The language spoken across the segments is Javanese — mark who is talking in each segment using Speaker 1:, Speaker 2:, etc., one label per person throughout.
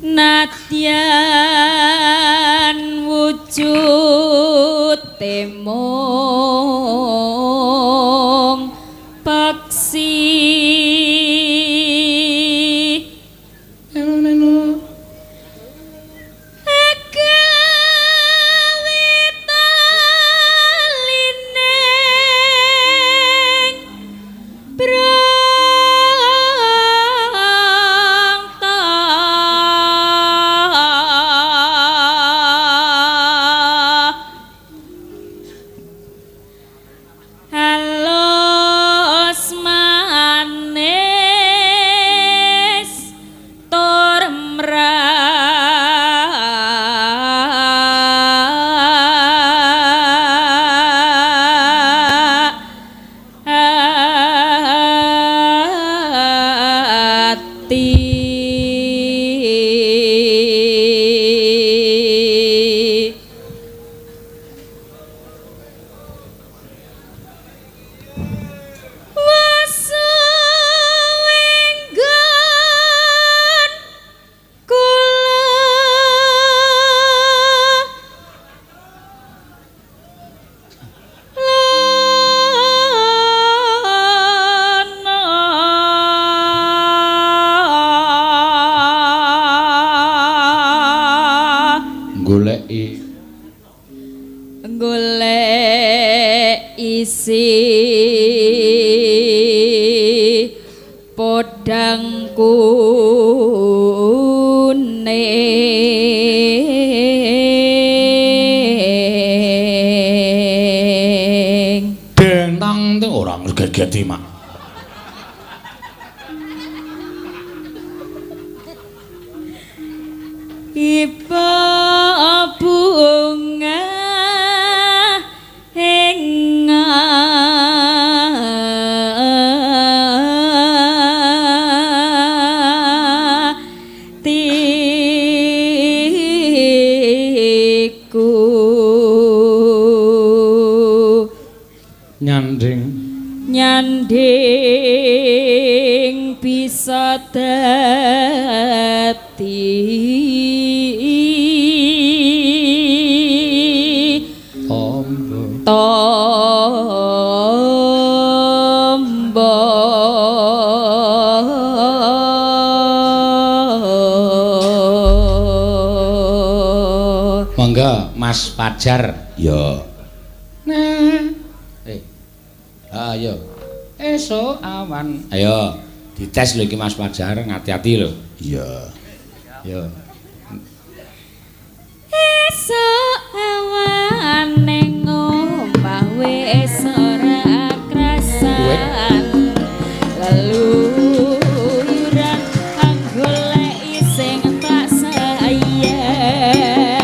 Speaker 1: Nadyan wujud temung peksi.
Speaker 2: Neno neno.
Speaker 1: Agawitalining brangta halus manis tur mrak ati. Wasuwenggon kula lana
Speaker 2: Goleki
Speaker 1: golek isi podang kuning.
Speaker 2: Dentang te ora ngegeti mak.
Speaker 1: Iba bunga ing atiku.
Speaker 2: Nyanding
Speaker 1: Nyanding bisa dadi
Speaker 2: tombo.
Speaker 1: Tombo.
Speaker 2: Monggo Mas Fajar. Ya. Nah. Ayo. Esuk awan. Ayo, dites lho iki Mas Fajar, ngati-ati lho. Iya. Yo.
Speaker 1: Esuk awan ning omah wis ora krasan. Leluyuran anggoleki sing tak sayang.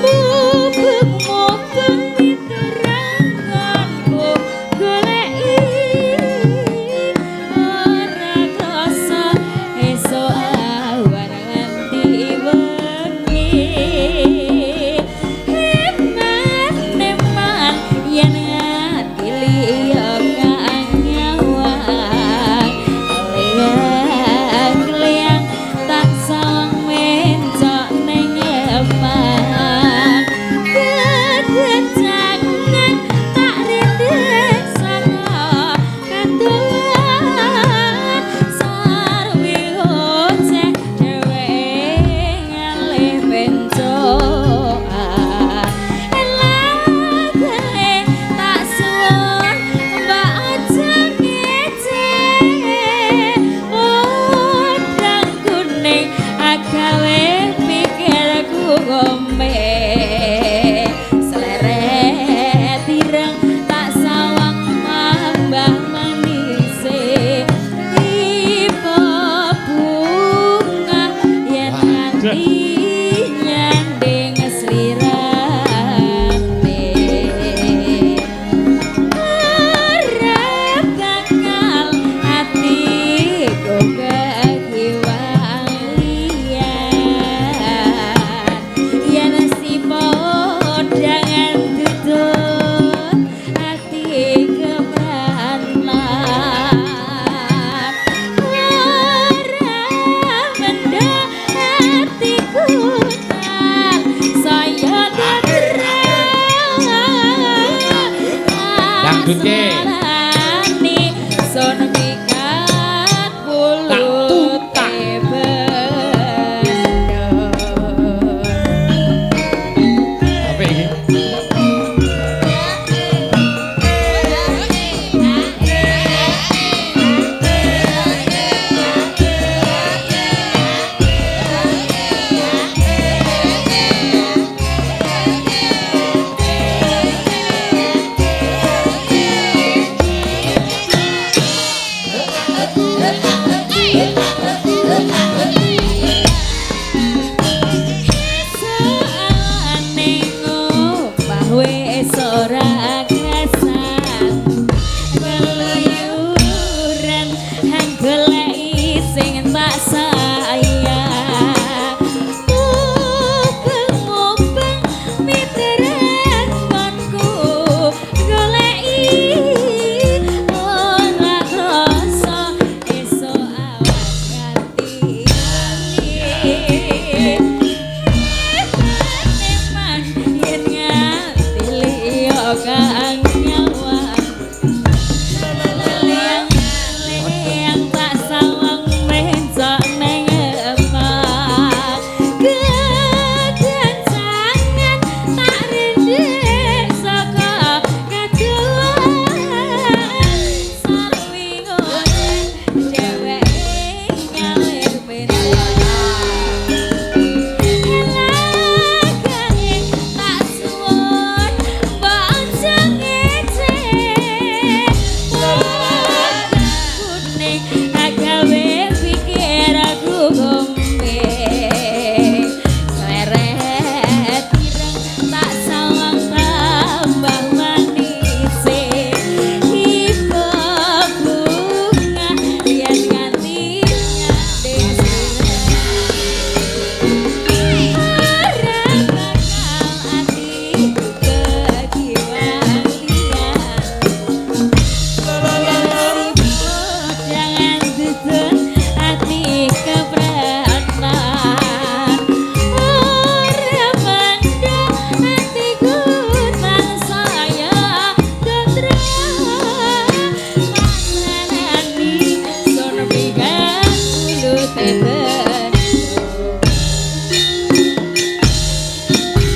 Speaker 1: Mubeng-mubeng pituranganku goleki ora krasa esuk awan nganti wengi. Eman eman yen ati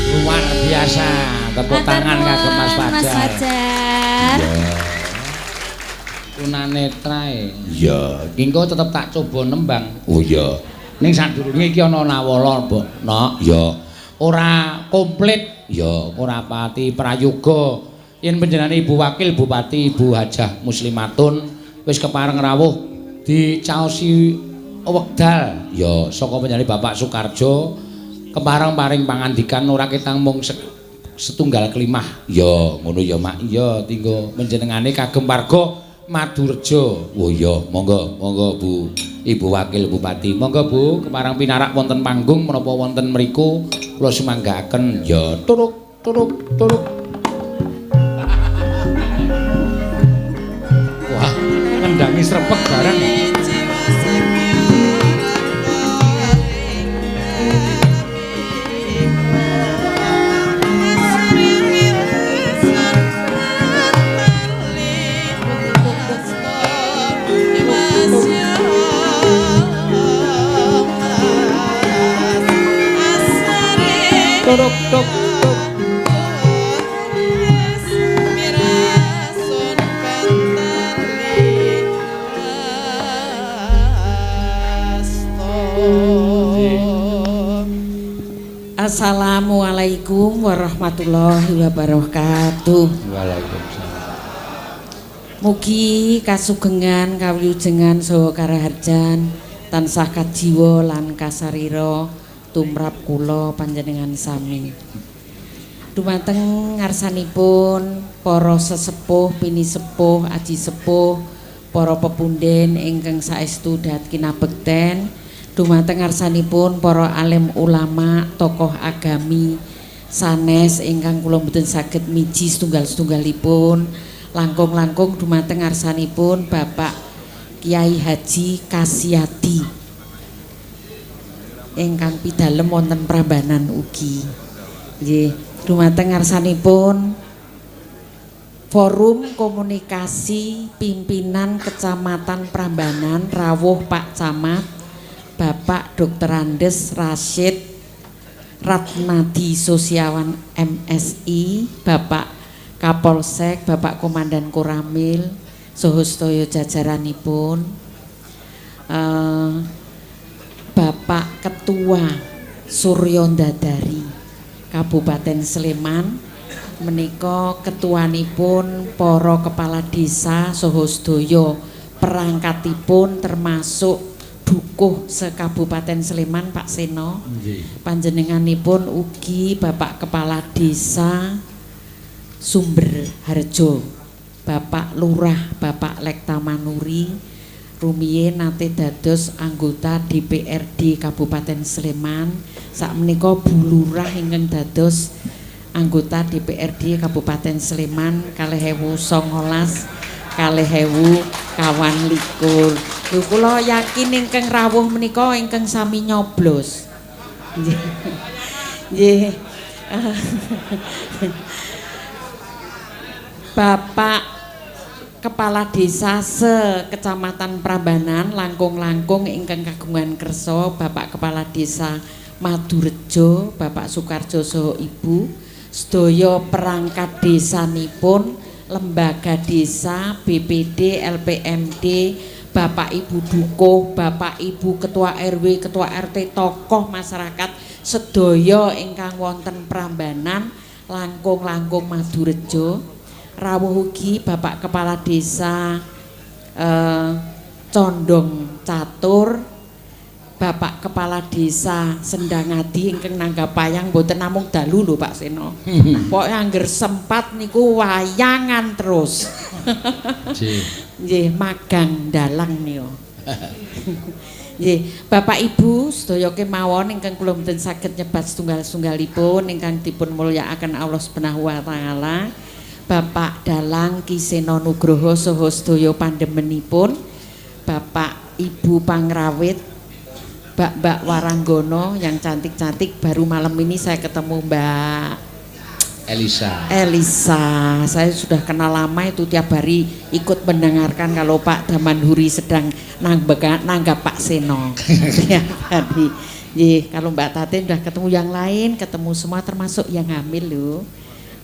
Speaker 2: Luar biasa, tepuk tangan kagem Mas Fajar.
Speaker 1: Mas Fajar.
Speaker 2: Tunanetra e. Iya, iki engko tetep tak coba nembang. Oh iya. Ning sadurunge iki ana nawala, Mbok. Nok, iya. Ora komplit, ya ora pati prayoga. Yen panjenengane Ibu Wakil Bupati Ibu Hajah Muslimatun wis kepareng rawuh dicaosi wekdal, ya saka panjenengane Bapak Sukarjo kepareng paring pangandikan ora ketang mung setunggal kelimah. Ya ngono ya Mak. Iya, tinggo panjenengane kagem warga Madurejo. Oh iya, monggo monggo Bu Ibu Wakil Bupati. Monggo Bu kepareng pinarak wonten panggung menapa wonten mriku kula sumanggaaken. Ya turuk turuk turuk. Wah, ngendangi srepeg barang. Tuk tuk tuk.
Speaker 3: Assalamualaikum warahmatullahi wabarakatuh.
Speaker 2: Waalaikumsalam.
Speaker 3: Mugi kasugengan kawilujengan saha karaharjan tansah kajiwa lan kasarira tumrap kula panjenengan sami. Dumateng ngarsanipun para sesepuh, pinisepuh, aji sepuh, para pepunden ingkang saestu dhat kinabekten, dumateng ngarsanipun para alim ulama, tokoh agami sanes ingkang kula mboten saged miji setunggal-setunggalipun, langkung-langkung dumateng ngarsanipun Bapak Kiai Haji Kasiadi ingkang pidalem wonten Prambanan ugi. Nggih, dumateng ngarsanipun Forum Komunikasi Pimpinan Kecamatan Prambanan rawuh Pak Camat Bapak Dr. Andes Rasyid Ratnadi Sosiawan MSI, Bapak Kapolsek, Bapak Komandan Koramil, saha sedaya jajaranipun, Bapak Ketua Suryondadari Kabupaten Sleman menika ketuanipun para kepala desa saha sedaya perangkatipun termasuk dukuh se-Kabupaten Sleman, Pak Seno.
Speaker 2: Nggih.
Speaker 3: Panjenenganipun ugi Bapak Kepala Desa Sumberharjo, Bapak Lurah Bapak Lekta Manuri, rumiyin nate dados anggota DPRD Kabupaten Sleman, sakmenika Bu Lurah ingkang dados anggota DPRD Kabupaten Sleman 2019 2022. Lho, kula yakin ingkang rawuh menika ingkang sami nyoblos. Nggih. Nggih. Bapak Kepala Desa se-Kecamatan Prambanan langkung-langkung ingkang kagungan kersa Bapak Kepala Desa Madurejo, Bapak Sukarjo saha Ibu, sedaya perangkat desanipun, lembaga desa, BPD, LPMD, Bapak Ibu Dukuh, Bapak Ibu Ketua RW, Ketua RT, tokoh masyarakat sedaya ingkang wonten Prambanan langkung-langkung Madurejo. Rawuh ugi Bapak Kepala Desa Condong Catur, Bapak Kepala Desa Sendangadi ingkang nanggap wayang mboten namung dalu lho, Pak Seno. Pokoke angger sempat niku wayangan terus.
Speaker 2: Nggih.
Speaker 3: Nggih, magang dalang niku. Nggih, Bapak Ibu sedaya kemawon ingkang kula mboten saged nyebat setunggal-setunggalipun ingkang dipun mulyakaken Allah Subhanahu wa taala. Bapak Dalang Ki Seno Nugroho saha sedaya pandemenipun, Bapak Ibu Pangrawit, Mbak-mbak Waranggono yang cantik-cantik, baru malam ini saya ketemu Mbak
Speaker 2: Elisa.
Speaker 3: Elisa. Saya sudah kenal lama itu, tiap hari ikut mendengarkan kalau Pak Damanhuri sedang nanggap Pak Seno. Tiap hari. Nggih, kalau Mbak Tatin udah ketemu yang lain, ketemu semua termasuk yang hamil loh.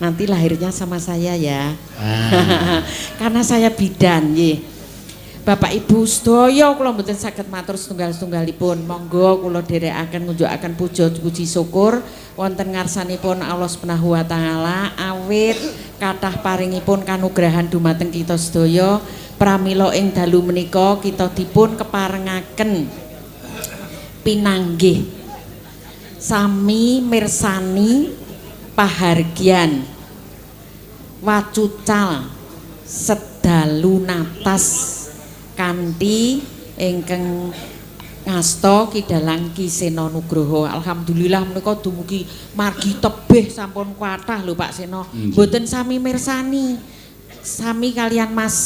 Speaker 3: Nanti lahirnya sama saya ya.
Speaker 2: Ah.
Speaker 3: Karena saya bidan, nggih. Bapak Ibu sedaya kula mboten saged matur setunggal-setunggalipun. Monggo kula dherekaken ngunjukaken puja puji syukur wonten ngarsanipun Allah Subhanahu wa taala awit kathah paringipun kanugrahan dumateng kita sedaya. Pramila ing dalu menika kita dipun keparengaken pinanggih sami mirsani pahargyan wacucal sedalu natas kanthi ingkang ngasta Ki Dalang Ki Seno Nugroho. Alhamdulillah menika dumugi margi tebih sampun kathah lho, Pak Seno. Mboten sami mirsani. Sami kalian Mas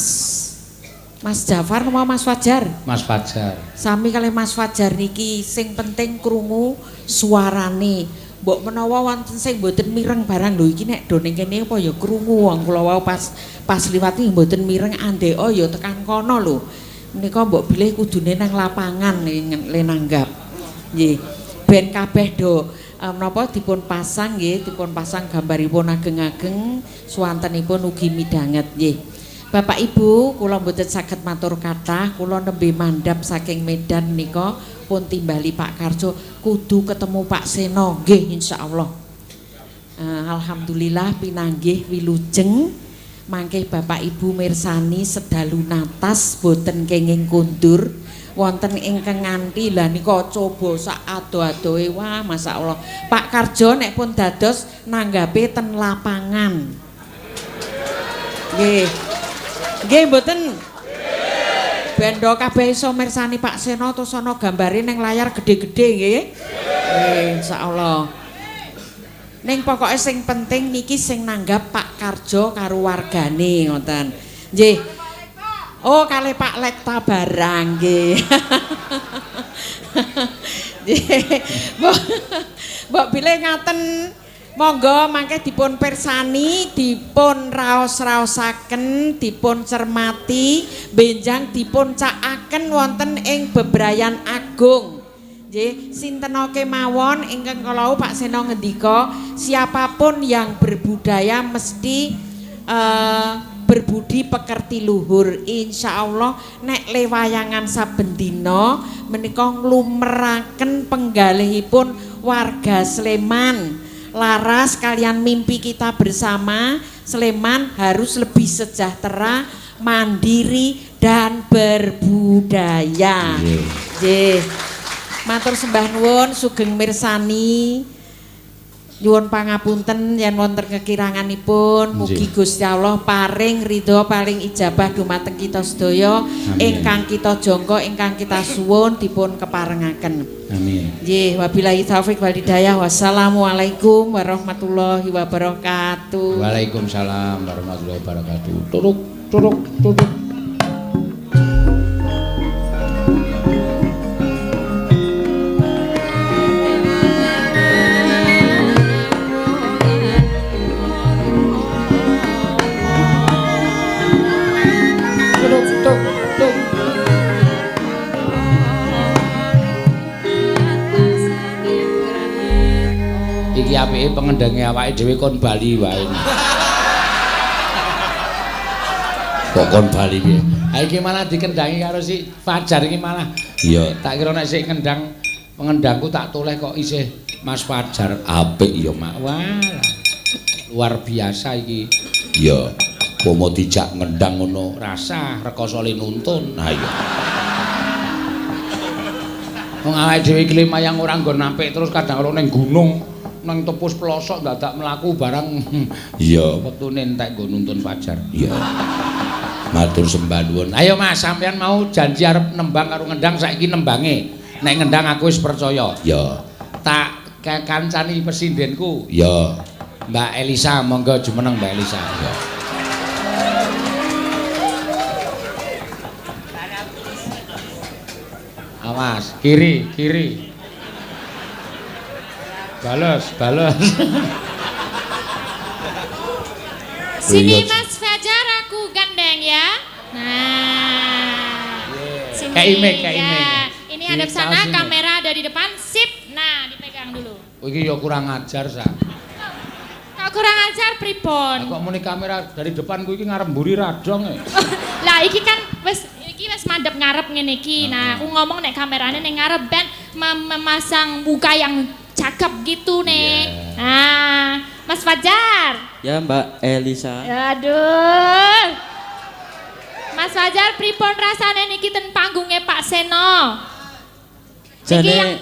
Speaker 3: Mas Jafar napa Mas Fajar?
Speaker 2: Mas Fajar.
Speaker 3: Sami kalian Mas Fajar niki sing penting krungu suarane. Mbok menawa wonten sing mboten mireng barang, lho iki nek do ning kene apa ya krungu, wong kula wau pas pas liwat iki mboten mireng, andeka ya tekan kono lho. Menika mbok bilih kudune nang lapangan le nanggap. Nggih. Ben kabeh do menapa dipun pasang nggih, dipun pasang gambaripun ageng-ageng, suwantenipun ugi midhanget nggih. Bapak Ibu, kula mboten saged matur kathah, kula nembe mandhap saking Medan nika pun timbali Pak Karjo kudu ketemu Pak Seno nggih, insyaallah. Alhamdulillah pinanggih wilujeng mangke Bapak Ibu mirsani sedalu natas boten kenging kundur, wonten ingkang nganti lah nika coba sak ado-adohe, wah masyaallah. Pak Karjo nek pun dados nanggape ten lapangan. Nggih. Nggih mboten? Bendo kabeh iso mirsani Pak Seno terus ana gambare ning layar gede-gede nggih. Nggih, insyaallah. Ning pokoke sing penting niki sing nanggap Pak Karjo karo wargane ngoten. Nggih. Oh, kalih Pak Lekta barang nggih. Nggih. Mbok bilih ngaten, monggo mangke dipun pirsani, dipun raos-raosaken, dipun cermati, benjang dipun cakaken wonten ing bebrayan agung. Nggih, sintena kemawon ingkang kala Pak Seno ngendika, siapapun yang berbudaya mesti berbudi pekerti luhur. Insyaallah nek lewayangan saben dina menika nglumeraken penggalihipun warga Sleman. Laras kalian mimpi kita bersama, Sleman harus lebih sejahtera, mandiri. dan berbudaya. Nggih. Matur sembah nuwun sugeng mirsani. Nyuwun pangapunten yen wonten kekiranganipun, mugi Gusti Allah paring ridho paring ijabah dumateng kita sedaya ingkang kita jangka ingkang kita suwun dipun keparengaken.
Speaker 2: Amin.
Speaker 3: Nggih, wabillahi taufik wal hidayah. Wassalamualaikum warahmatullahi wabarakatuh.
Speaker 2: Waalaikumsalam warahmatullahi wabarakatuh. Turuk turuk turuk. Iki apike pengendange awake dhewe kon bali wae. Kok kon bali piye? Ha iki malah dikendangi karo si Fajar iki malah. Iya, tak kira nek sik ngendang pengendangku tak toleh kok isih Mas Fajar. Apik ya, Mak. Wah. Luar biasa iki. Iya. Pomo dijak ngendang ngono rasah rekoso le nuntun. Ha iya. Wong awake dhewe iki mayang ora nggon apik terus kadang kala ning gunung nang tepus pelosok dadak mlaku barang. Iya, wektune entek nggo nuntun Fajar. Iya. Matur sembah nuwun. Ayo Mas, sampean mau janji arep nembang karo ngendang saiki nembange. Nek ngendang aku wis percaya. Iya. Tak kancani pesindenku. Iya. Mbak Elisa, monggo jumeneng Mbak Elisa. Iya. Awas, kiri, kiri. Bales, bales.
Speaker 1: Sini Mas Fajar aku gandeng ya. Nah. Sini.
Speaker 2: Kayak ya.
Speaker 1: Ini hadap sana, kamera ada di depan. Sip. Nah, dipegang dulu.
Speaker 2: Iki ya kurang ajar sa.
Speaker 1: Kok kurang ajar pripun?
Speaker 2: Kok muni kamera dari depan ku iki ngarep mburi radong e.
Speaker 1: Lah iki kan wis iki wis madhep ngarep ngene iki. Nah, aku ngomong nek kamerane ning ngarep ben memasang muka yang cakep gitu nih. Yeah. Nah, Mas Fajar.
Speaker 4: Ya Mbak Elisa.
Speaker 1: Aduh. Mas Fajar pripun rasane niki ten panggungnya Pak Seno?
Speaker 4: Jane
Speaker 1: yang...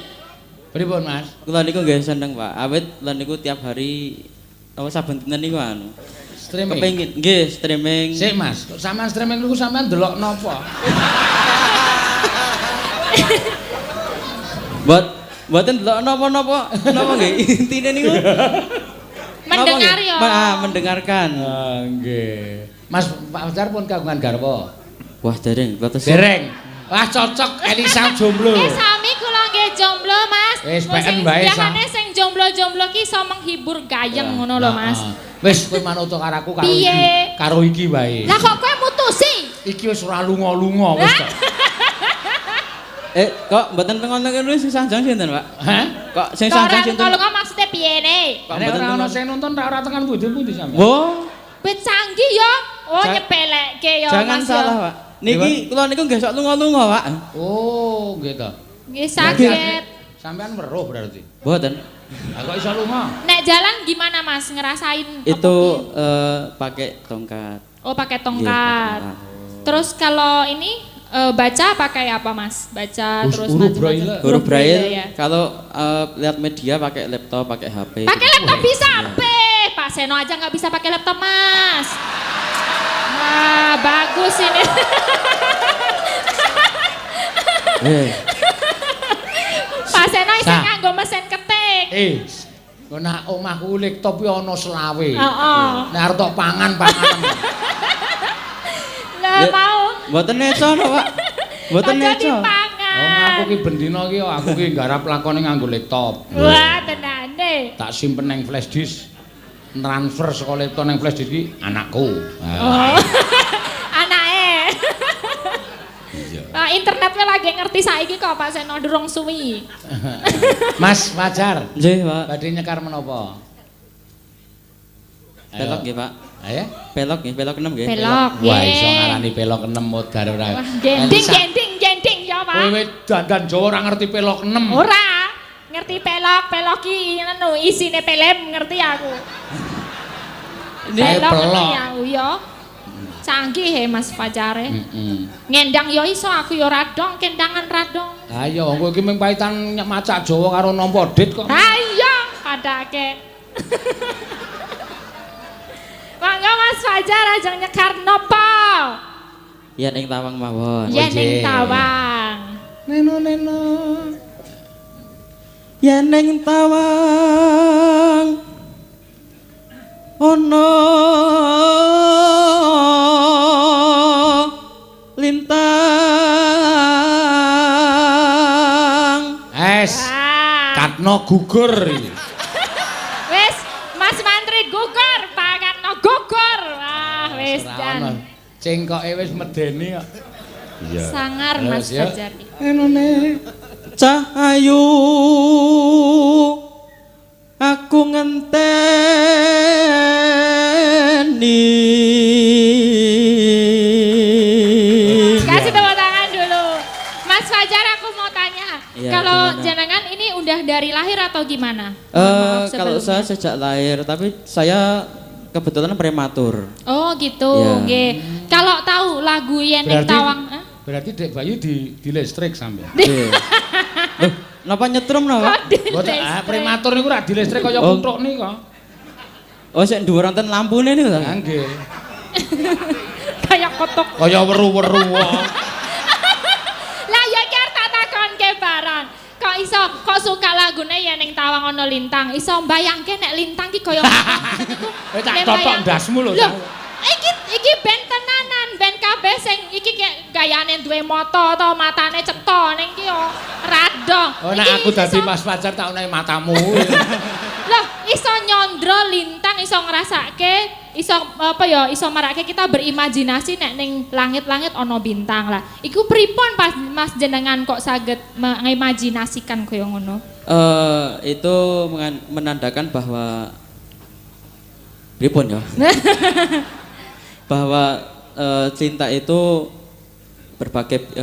Speaker 2: pripun Mas?
Speaker 4: Kula niku nggih seneng Pak. Awit kula niku tiap hari apa saben dinten niku anu.
Speaker 2: Streaming.
Speaker 4: Kepengin nggih streaming.
Speaker 2: Sik Mas, kok sampean streaming niku sampean delok napa?
Speaker 4: Buat mboten delok napa-napa, napa nggih intine niku
Speaker 1: mendengar ya.
Speaker 4: Mendengarkan.
Speaker 2: Nggih. Mas Pak Fajar pun kagungan garwa.
Speaker 4: Wah, dereng, kula tesih.
Speaker 2: Dereng. Wah, cocok Elisa jomblo.
Speaker 1: Nggih sami kula nggih jomblo, Mas.
Speaker 2: Wis peken wae.
Speaker 1: Biasane sing jomblo-jomblo ki iso menghibur gayeng ngono lho, Mas.
Speaker 2: Wis kowe manut karo aku karo iki. Karo iki wae.
Speaker 1: Lah kok kowe mutusi?
Speaker 2: Iki wis ora lunga-lunga wis kok.
Speaker 4: Kok mboten tengon-tengon sing sanjang sinten, Pak?
Speaker 2: Hah?
Speaker 4: Kok sing sanjang sinten?
Speaker 1: Kok ora maksudnya piye ne?
Speaker 2: Kok mboten ora ana sing nonton ora tekan pundi-pundi sampeyan.
Speaker 4: Wo,
Speaker 1: wis canggih ya. Oh, nyepelekke ya.
Speaker 4: Jangan salah, Pak. Niki kula niku nggih sok lunga-lunga, Pak.
Speaker 2: Oh, nggih ta.
Speaker 1: Nggih saged.
Speaker 2: Sampeyan weruh berarti.
Speaker 4: Mboten.
Speaker 2: Lah kok iso lunga?
Speaker 1: Nek jalan gimana, Mas? Ngerasain
Speaker 4: itu pakai tongkat.
Speaker 1: Oh, pakai tongkat. Terus kalau ini baca pakai apa Mas? Baca terus
Speaker 2: huruf braille.
Speaker 4: Huruf braille. Ya. Kalau lihat media pakai laptop, pakai HP.
Speaker 1: Pakai laptop bisa, Pak Seno aja nggak bisa pakai laptop Mas. Nah, bagus ini. Pak Seno isih nganggo mesin ketik.
Speaker 2: Nek omahku laptop ki ana selawe.
Speaker 1: Heeh.
Speaker 2: Nek arep tok pangan-pangan.
Speaker 1: Lah mau.
Speaker 4: Mboten neco no, Pak. Mboten neco.
Speaker 2: Wong aku ki bendina ki aku ki nggarap lakone nganggo laptop.
Speaker 1: Wah, tenane.
Speaker 2: Tak simpen nang flash disk. Transfer saka laptop nang flash disk ki anakku.
Speaker 1: Oh. Anake.
Speaker 2: Iya.
Speaker 1: Nah, internetnya lagi ngerti saiki kok Pak Seno durung suwi.
Speaker 2: Mas Fajar.
Speaker 4: Nggih, Pak.
Speaker 2: Badhe nyekar menapa?
Speaker 4: Pelok nggih, Pak.
Speaker 2: Ayo.
Speaker 4: Pelok nggih, pelok 6 nggih.
Speaker 1: Pelok.
Speaker 2: Wah, iso ngarani pelok 6 modar ora.
Speaker 1: Gending, gending, gending ya, Pak.
Speaker 2: Kowe dandan Jawa ora ngerti pelok 6.
Speaker 1: Ora. Ngerti pelok, pelok ki ngono isine pelem ngerti aku.
Speaker 2: Pelok.
Speaker 1: Ya. Canggih he Mas Fajare.
Speaker 2: Heeh.
Speaker 1: Ngendang ya iso, aku ya radong, kendangan radong.
Speaker 2: Ha iya, kowe iki mung paitan macak Jawa karo nampa dit kok.
Speaker 1: Ha iya, padake. Mangga Mas Fajar ajeng nyekar napa?
Speaker 4: Yen ing tawang mawon.
Speaker 1: Yen ing tawang.
Speaker 2: Neno neno.
Speaker 4: Yen ing tawang ana lintang.
Speaker 2: Es. Katno gugur iki.
Speaker 1: Wis, Mas Mantri gugur, Pak Katno gugur. Wah, wis jan.
Speaker 2: Cengkoke wis medeni kok. Iya.
Speaker 1: Sangar Mas Fajar.
Speaker 2: Enone.
Speaker 4: Cah ayu aku ngenteni.
Speaker 1: Kasih tepuk tangan dulu. Mas Fajar, aku mau tanya.
Speaker 4: Ya,
Speaker 1: kalau jenengan ini udah dari lahir atau gimana?
Speaker 4: Kalau saya sejak lahir, tapi saya kebetulan prematur.
Speaker 1: Oh gitu, ya. Nggih. Kalau tahu lagu Yen ing Tawang,
Speaker 2: berarti dek bayi di listrik sampean.
Speaker 4: Loh, napa nyetrum napa?
Speaker 2: Mboten, prematur niku ora di listrik kaya kuthuk niku.
Speaker 4: Oh, sik dhuwur wonten lampune niku ta?
Speaker 2: Nggih.
Speaker 1: Kaya kotok.
Speaker 2: Kaya weru-weru.
Speaker 1: Lah ya iki arep tak takonke barang. Kok iso kok suka lagune Yen ing Tawang ana lintang? Iso mbayangke nek lintang ki kaya niku.
Speaker 2: Tak totok ndasmu lho.
Speaker 1: Iki ben tenanan, ben kabeh sing iki gayane duwe mata to, matane cetha ning iki yo radong.
Speaker 2: Oh, nek aku dadi Mas Fajar tak onehi matamu.
Speaker 1: Loh, iso nyondro lintang, iso ngrasake, iso apa ya, iso marake kita berimajinasi nek ning langit-langit ana bintang lah. Iku pripun pas Mas jenengan kok saged mengimajinasikan kaya ngono?
Speaker 4: Itu menandakan bahwa pripun ya? Bahwa cinta itu berbagai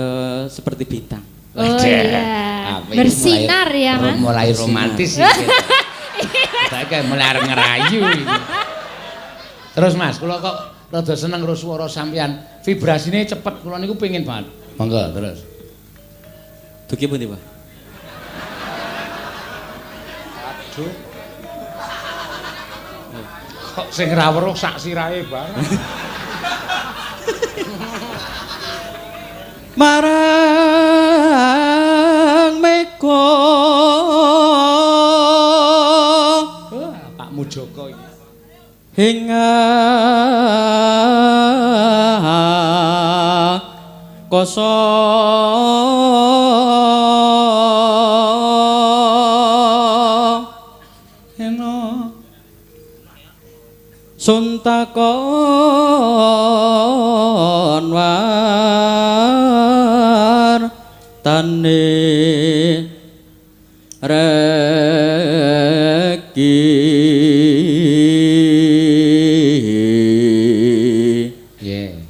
Speaker 4: seperti bintang.
Speaker 1: Oh iya. Bersinar ya Mas.
Speaker 2: Mulai romantis iki. Saya mulai arep ngerayu iki. Terus Mas, kula kok rada seneng karo swara sampean. Vibrasine cepet, kula niku pengin banget. Monggo terus.
Speaker 4: Dugi pundi, Pak?
Speaker 2: Aduh. Kok sing ra weruh sak sirahe bareng.
Speaker 4: Marang mega.
Speaker 2: Pak Mujoko iki.
Speaker 4: Hingga koso
Speaker 2: eno
Speaker 4: sun takon war tane reki.
Speaker 2: Nggih.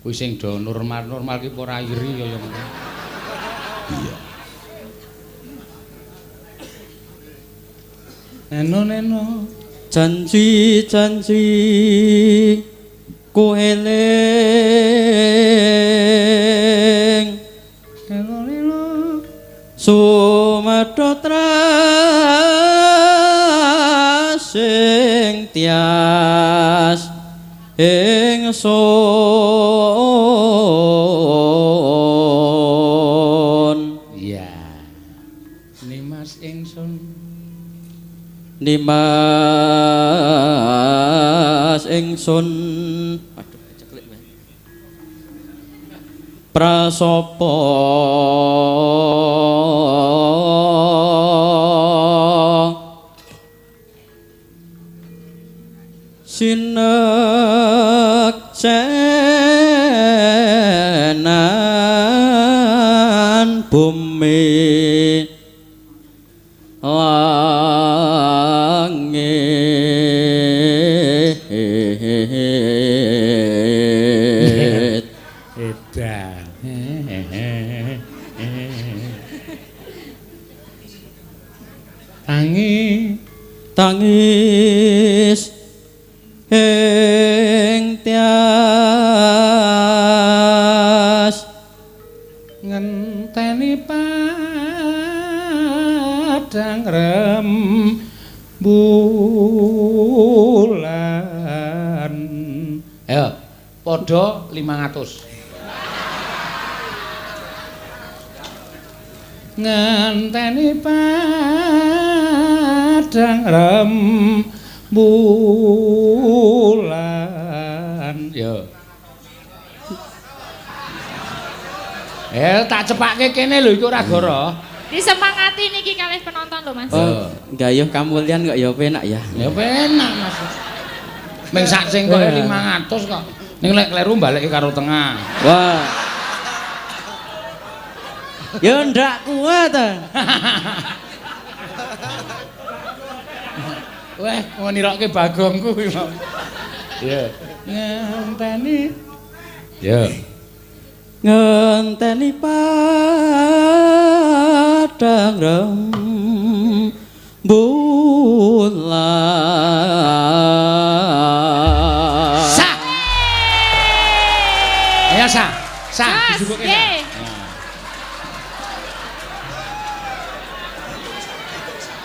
Speaker 2: Kuwi sing do normal-normal ki ora iri kaya ngono. Iya. Neno neno
Speaker 4: janji-janji ku eling
Speaker 2: neno neno
Speaker 4: sumedho trasing tias ingsun.
Speaker 2: Iya. Nimas ingsun.
Speaker 4: Nimas ingsun. Aduh, ceklik wae. Prasapa sinek cenan bumi langit.
Speaker 2: Edan. Tangi
Speaker 4: tangis ing tias.
Speaker 2: Ngenteni padang rembulan. Ayo, padha 500. Ngenteni padang rembulan. Yo. Tak cepake kene lho iki ora goro.
Speaker 1: Disemangati niki kalih penonton lho Mas.
Speaker 4: Oh, gayuh kamulyan kok ya penak ya.
Speaker 2: Ya penak Mas. Ming sak cengkoke 500 kok. Ning lek kleru baleke karo tengah.
Speaker 4: Wah. Ya ndak kuat ta.
Speaker 2: Wah, mau nirokke bagongku kuwi mau. Ya. Ngenteni. Ya.
Speaker 4: Ngenteni padang rembulan.
Speaker 2: Sah. Ayo sah. Sah dijupuke sah.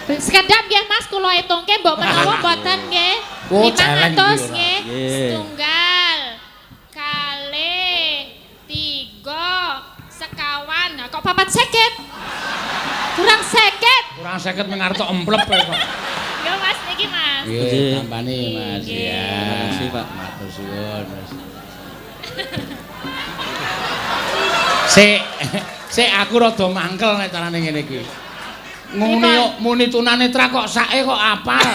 Speaker 1: Sekedap nggih Mas kula hitungke mbok menawa mboten nggih. 500 nggih. Setunggal kalih 3 sekawan. Nah, kok 450? Kurang 50.
Speaker 2: Kurang 50 mengarep emplep kok.
Speaker 1: Yo Mas niki Mas.
Speaker 2: Nggih, tampane Mas. Ya.
Speaker 4: Terima kasih Pak.
Speaker 2: Matur suwun Mas. Sik, sik aku rada mangkel nek carane ngene iki. Muni muni tunanetra kok sake kok apal.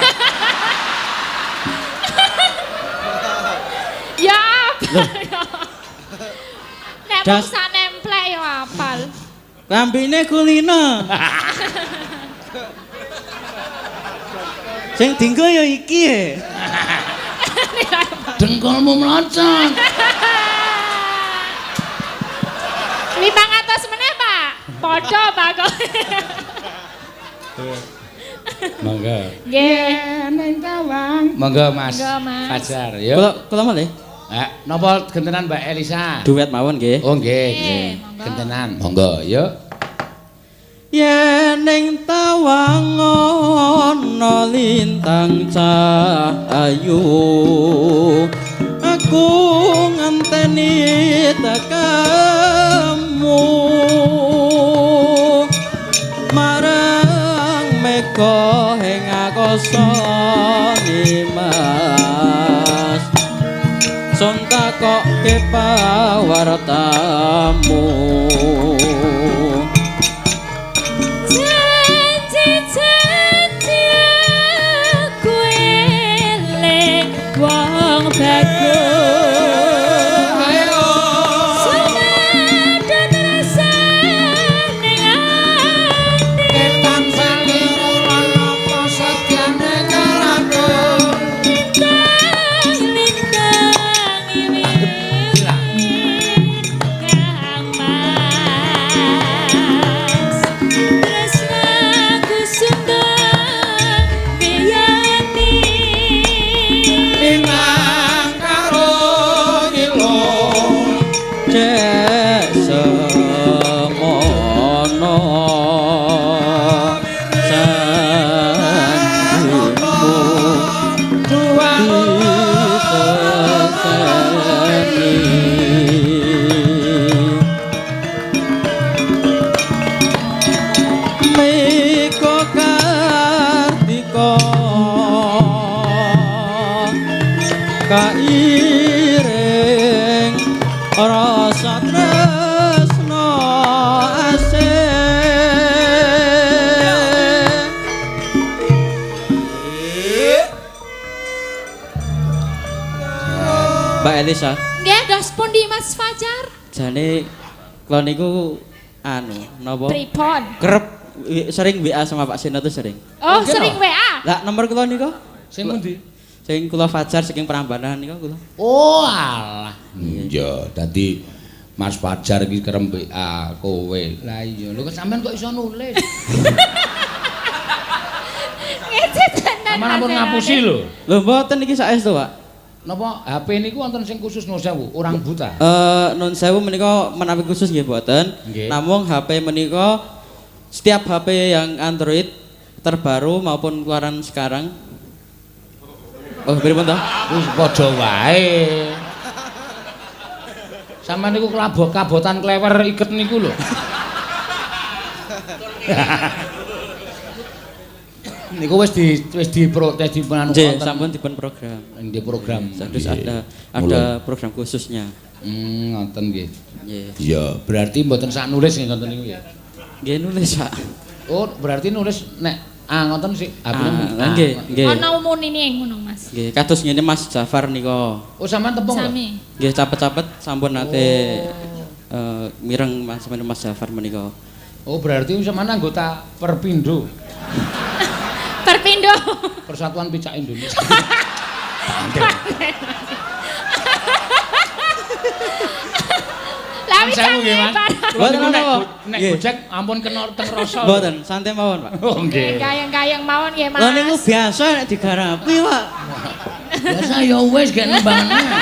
Speaker 1: Ya apal. Nek mung sak nemplek ya apal.
Speaker 4: Lambene kulino. Sing dinggo ya iki e.
Speaker 2: Dengkulmu mlocot.
Speaker 1: 500 meneh, Pak. Padha, Pak kok.
Speaker 2: Monggo.
Speaker 1: Nggih,
Speaker 2: ning tawang. Monggo Mas. Fajar, yo.
Speaker 4: Kula malih.
Speaker 2: Napa gentenan Mbak Elisa?
Speaker 4: Duet mawon nggih.
Speaker 2: Oh nggih, nggih. Gentenan. Monggo, yo.
Speaker 4: Yen ning tawang ana lintang cahayu, aku ngenteni tekamu. Marang mega ing akasa nimas, sun takokke pawartamu.
Speaker 1: Janji-janji aku eling wong bagus.
Speaker 4: Kairing rasa tresno asih. Mbak Elisa.
Speaker 1: Nggih, dos pundi Mas Fajar?
Speaker 4: Jane kula niku anu napa?
Speaker 1: Pripun?
Speaker 4: Kerep sering WA sama Pak Seno tuh sering.
Speaker 1: Oh, sering WA?
Speaker 4: Lah nomor kula niku
Speaker 2: sing pundi?
Speaker 4: Sing kula Fajar saking Prambanan niku kula.
Speaker 2: Oh alah. Iya, dadi Mas Fajar iki kerem WA kowe. Lah iya, lho kok sampean kok iso nulis?
Speaker 1: Ngece tenan.
Speaker 2: Sampeyan ampun ngapusi lho.
Speaker 4: Lho mboten iki saestu, Pak.
Speaker 2: Napa HP niku wonten sing khusus nuwun sewu, orang buta?
Speaker 4: Nun sewu menika menawi khusus nggih mboten. Namung HP menika setiap HP yang Android terbaru maupun keluaran sekarang. Oh, pripun to?
Speaker 2: Wis padha wae. Sampeyan niku kabotan klewer iket niku lho. Niku wis diprotes di anu
Speaker 4: wonten. Sampun dipun program.
Speaker 2: Nggih program.
Speaker 4: Terus ada program khususnya.
Speaker 2: Ngoten nggih.
Speaker 4: Nggih.
Speaker 2: Iya, berarti mboten sak nulis nggih ngoten niku nggih.
Speaker 4: Nggih nulis, Pak.
Speaker 2: Oh, berarti nulis nek ngoten sik HP-ne.
Speaker 4: Nggih, nggih.
Speaker 1: Ana umunine ngono, Mas.
Speaker 4: Nggih, kados ngene Mas Jafar nika.
Speaker 2: Oh, sampean tepung lho.
Speaker 1: Sami.
Speaker 4: Nggih, capet-capet sampun nate mireng Mas Jafar menika.
Speaker 2: Oh, berarti sampean anggota Perpindo.
Speaker 1: Perpindo.
Speaker 2: Persatuan Picak Indonesia.
Speaker 1: Lah nggih, Mas.
Speaker 2: Mboten nek Gojek ampun kena teng rasa.
Speaker 4: Mboten, santai mawon, Pak.
Speaker 2: Oh, nggih.
Speaker 1: Kayang-kayang mawon nggih, Mas.
Speaker 4: Lah niku biasa nek digarapi, Pak.
Speaker 2: Biasa ya wis gek nembangane.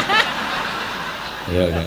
Speaker 2: Iya, iya.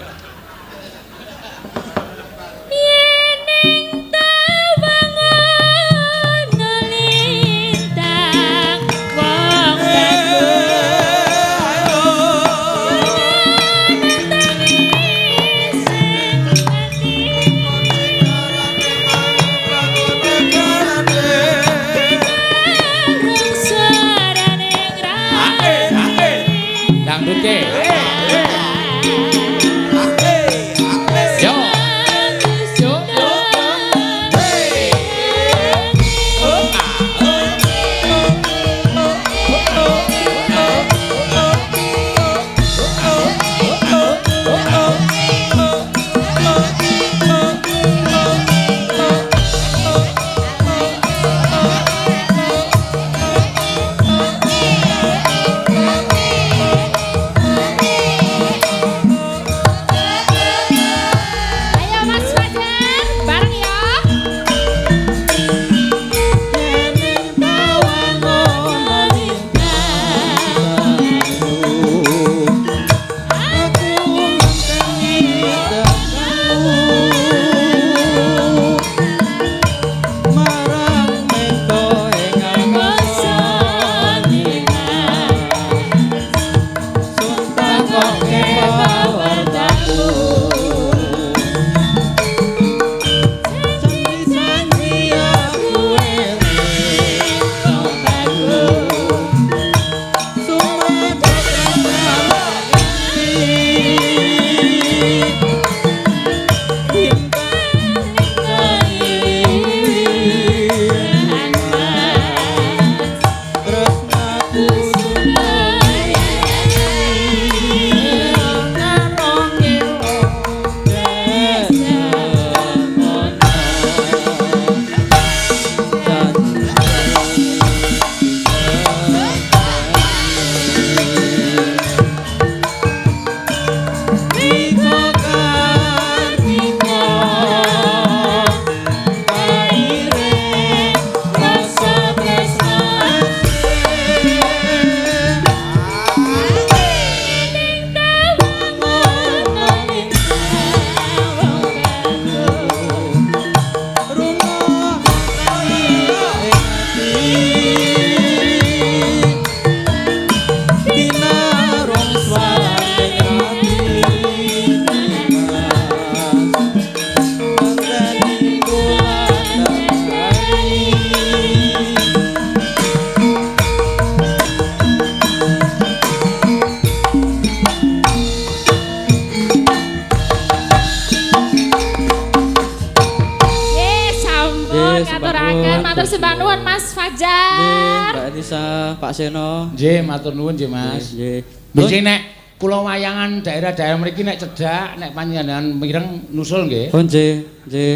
Speaker 4: Pak Seno.
Speaker 2: Nggih, matur nuwun nggih, Mas.
Speaker 4: Nggih.
Speaker 2: Nggih nek kula wayangan daerah-daerah mriki nek cedhak nek panjenengan mireng nusul nggih.
Speaker 4: Oh nggih, nggih.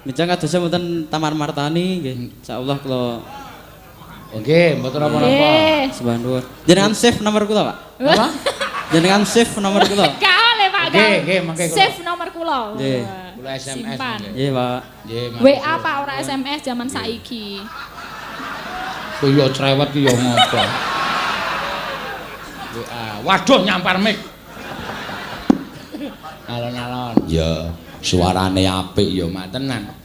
Speaker 4: Mijang kadosé wonten Taman Martani nggih. Insyaallah kula.
Speaker 2: Nggih, mboten napa-napa.
Speaker 4: Sembah nuwun. Jenengan save nomor kula, Pak?
Speaker 2: Apa?
Speaker 4: Jenengan save nomor kula.
Speaker 1: Gak oleh, Pak.
Speaker 2: Nggih, nggih, mangke kula.
Speaker 1: Save nomor kula.
Speaker 4: Nggih.
Speaker 2: Kula SMS.
Speaker 4: Nggih, Pak.
Speaker 2: Nggih,
Speaker 1: WA Pak ora SMS zaman saiki.
Speaker 2: Kowe yo cerewet ki yo ngopo. WA. Waduh nyampar mic. Alon-alon. Ya, suarane apik ya mak tenan.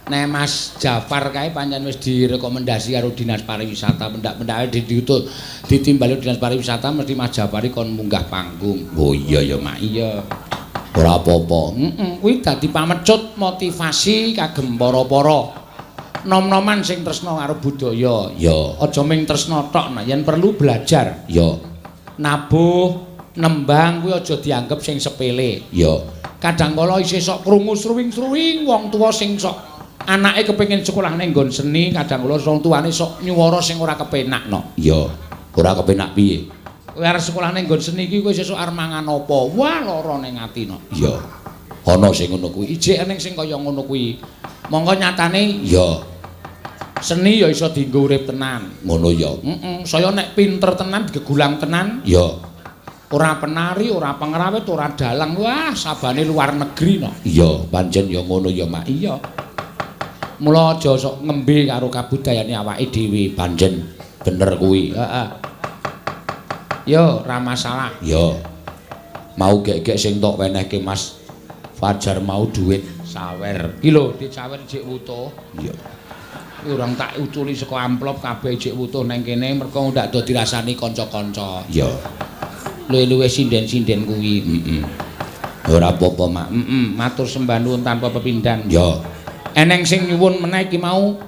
Speaker 2: Nek Mas Jafar kae pancen wis direkomendasi karo Dinas Pariwisata, pendak-pendake diutul ditimbali Dinas Pariwisata mesti Mas Jafar iki kon munggah panggung. Oh iya ya mak, iya. Ora apa-apa. Heeh, kuwi dadi pamecut motivasi kagem para-para nom-noman sing tresna karo budaya. Ya, aja mung tresna tok, nah yen perlu belajar. Ya. Nabuh, nembang kuwi aja dianggep sing sepele. Ya. Kadang kala isih sok krungu sruwing-sruwing wong tuwa sing sok anake kepengin sekolah ning nggon seni, kadang kala wong tuane sok nyuwara sing ora kepenak no. Iya, ora kepenak piye? Kowe arep sekolah ning nggon seni iki kowe sesuk arep mangan apa? Wah, lara ning ati no. Iya. Ana sing ngono kuwi, ijik eneng sing kaya ngono kuwi. Monggo nyatane ya seni ya iso dienggo urip tenan. Ngono ya. Heeh, saya nek pinter tenan, digegulang tenan, ya ora penari, ora pengrawit, ora dalang. Wah, sabane luar negeri no. Iya, pancen ya ngono ya, Mak. Iya. Mula aja sok ngembe karo kabudayane awake dhewe, pancen bener kuwi. Heeh. Yo, ora masalah. Yo. Mau gek-gek sing tok wenehke Mas Fajar mau duit sawer. Ki lho, dicawer jek wutuh. Iya. Kuwi urang tak uculi saka amplop kabeh jek wutuh nang kene mergo ndak do dirasani kanca-kanca. Iya. Luwe-luwe sinden-sinden kuwi. Heeh. Ora apa-apa, Mak. Heeh, matur sembah nuwun tanpa pepindhan. Yo. Eneng sing nyuwun meneh iki mau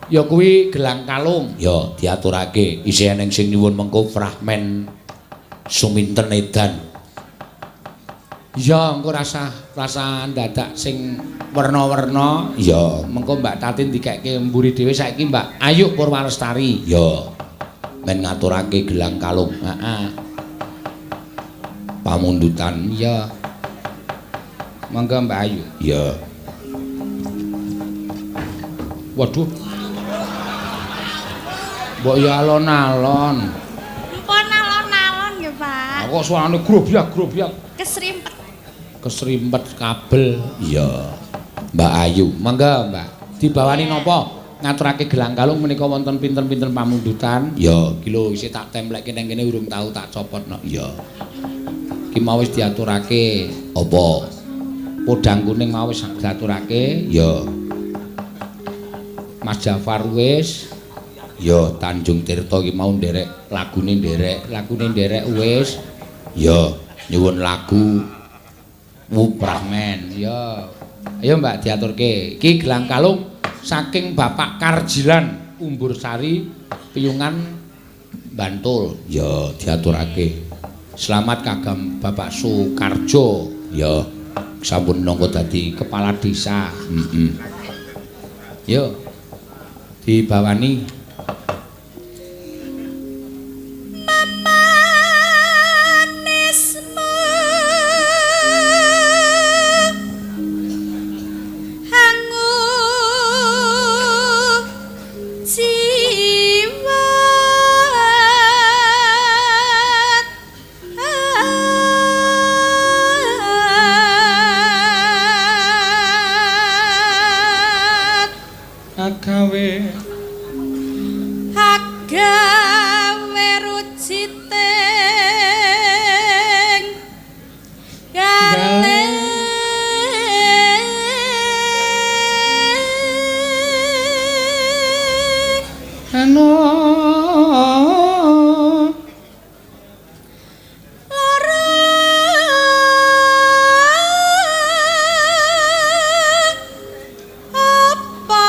Speaker 2: ya kuwi gelang kalung. Ya diaturake. Isih eneng sing nyuwun mengko fragmen Suminten edan. Ya engko rasah ndadak sing werna-werna. Ya mengko Mbak Tatin dikekke mburi dhewe saiki Mbak Ayu Purwalestari. Ya men ngaturake gelang kalung. Heeh. Pamundutan. Ya. Monggo Mbak Ayu. Ya. Waduh. Mbok ya alon-alon.
Speaker 5: Mpun alon-alon nggih, Pak.
Speaker 2: Kok suarane grobyak-grobyak.
Speaker 5: Kesrimpet.
Speaker 2: Kesrimpet kabel. Iya. Mbak Ayu, monggo Mbak. Dibawani napa? Ngaturake gelang kalung menika wonten pinten-pinten pamundutan. Ya, iki lho isih tak templekke nang kene urung tau tak copotno. Iya. Iki mau wis diaturake. Apa? Podang kuning mau wis diaturake. Ya. Mas Jafar wis. Ya Tanjung Tirta iki mau nderek lagune nderek wis. Ya nyuwun lagu Wupramen. Ya. Ayo Mbak diaturke. Iki gelang kalung saking Bapak Karjilan Umbursari Piyungan Bantul. Ya diaturake. Selamat kagem Bapak Sukarjo. Ya sampun nangka dadi kepala desa. Heeh. Yo. Dibawani
Speaker 5: memanismu hangu jiwa
Speaker 2: agawe
Speaker 5: agawe ruciting gale
Speaker 2: ana
Speaker 5: lara apa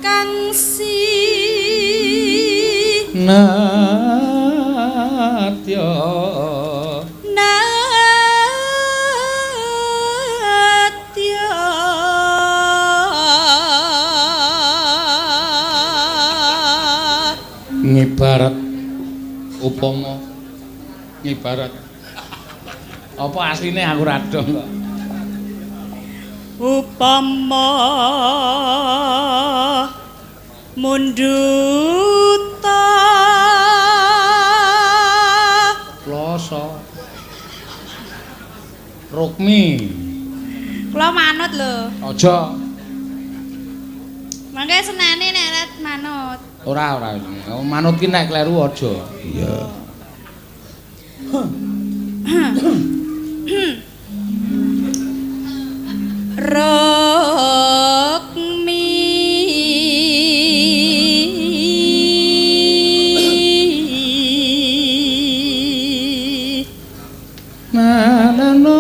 Speaker 5: kang si
Speaker 2: natya
Speaker 5: natya
Speaker 2: ngibarat upama ngibarat apa asline aku ra dong kok
Speaker 5: upama munduta
Speaker 2: kloso Rukmi
Speaker 5: kula manut lho
Speaker 2: aja
Speaker 5: mangke seneni nek manut.
Speaker 2: Ora, ora. Manut ki nek kleru aja. Iya.
Speaker 5: Rukmi
Speaker 2: Na na na.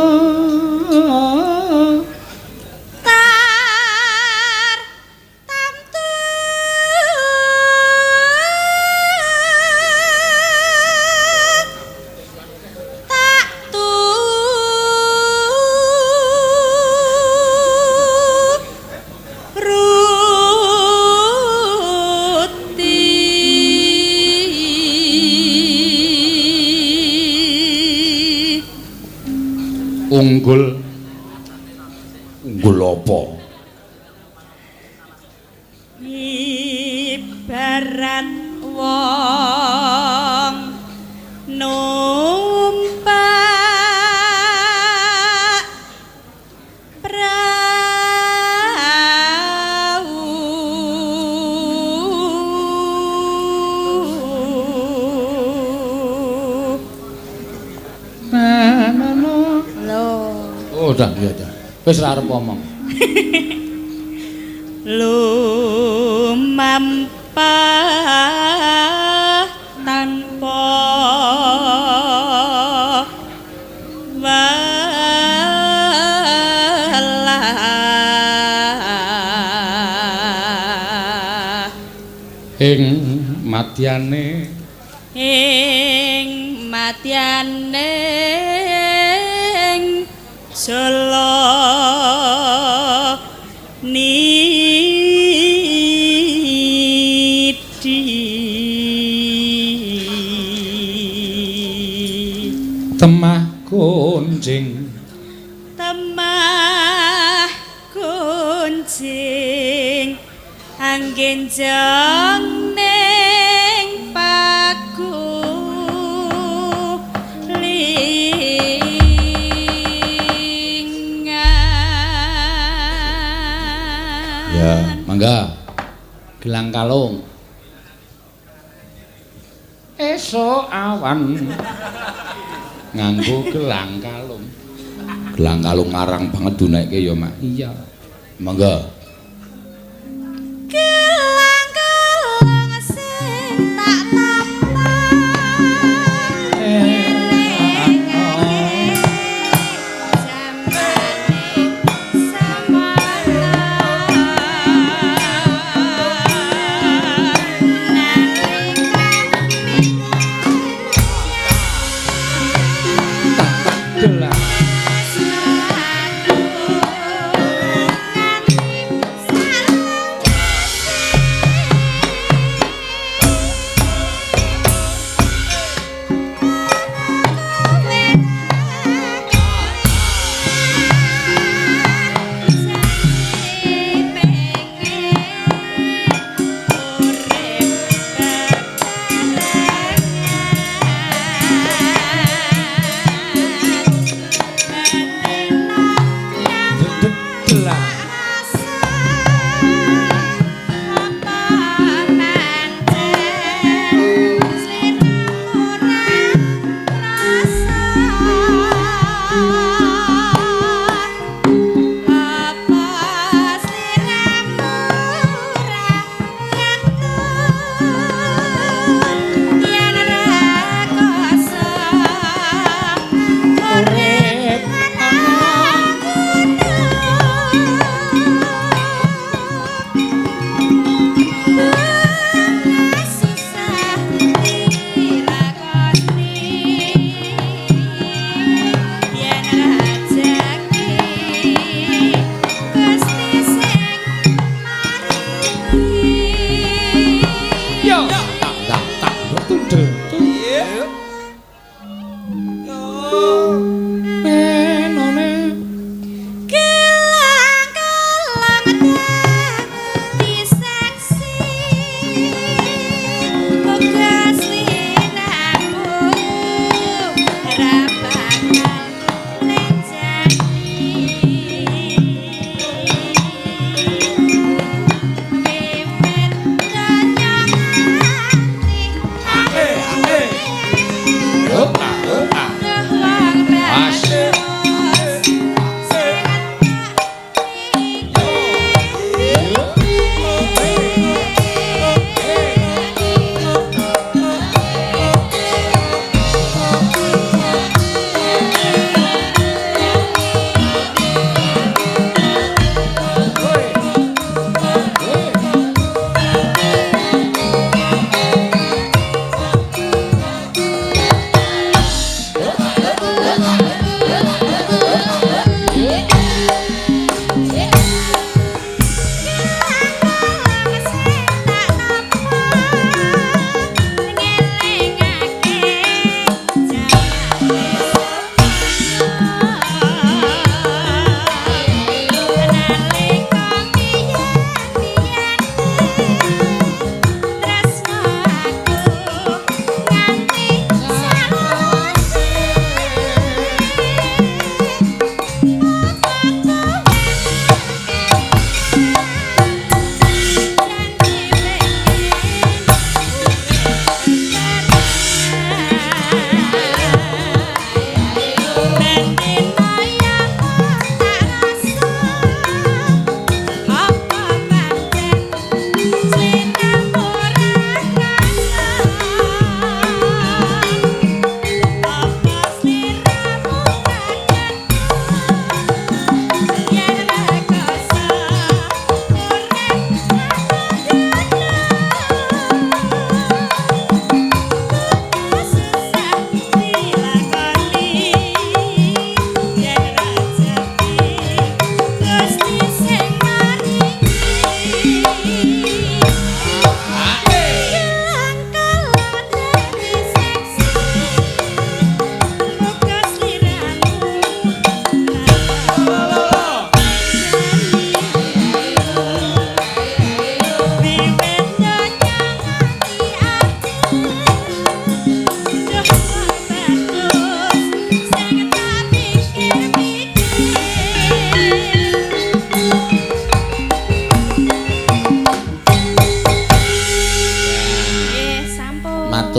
Speaker 5: Tar tamtu tak tu ruti
Speaker 2: Unggul. Unggul apa?
Speaker 5: Ibarat wong numpak prau
Speaker 2: Na na na.
Speaker 5: Lho.
Speaker 2: Oh, dah, iya dah. Wis ora arep omong.
Speaker 5: Lumampah tanpa welah
Speaker 2: Ing madyane
Speaker 5: ing madyaning jala nidi.
Speaker 2: Temah kuncing.
Speaker 5: Temah kuncing anggen jong ning paku lingan.
Speaker 2: Ya, mangga. Gelang kalung. Esuk awan nganggo gelang kalung. Gelang kalung ngarang banget dunekke ya, Mak. Iya. Mangga.
Speaker 5: Gelang kalung sing tak tampa ngelingake jamane samana nalika
Speaker 2: Gelang.
Speaker 5: tresno aku nganti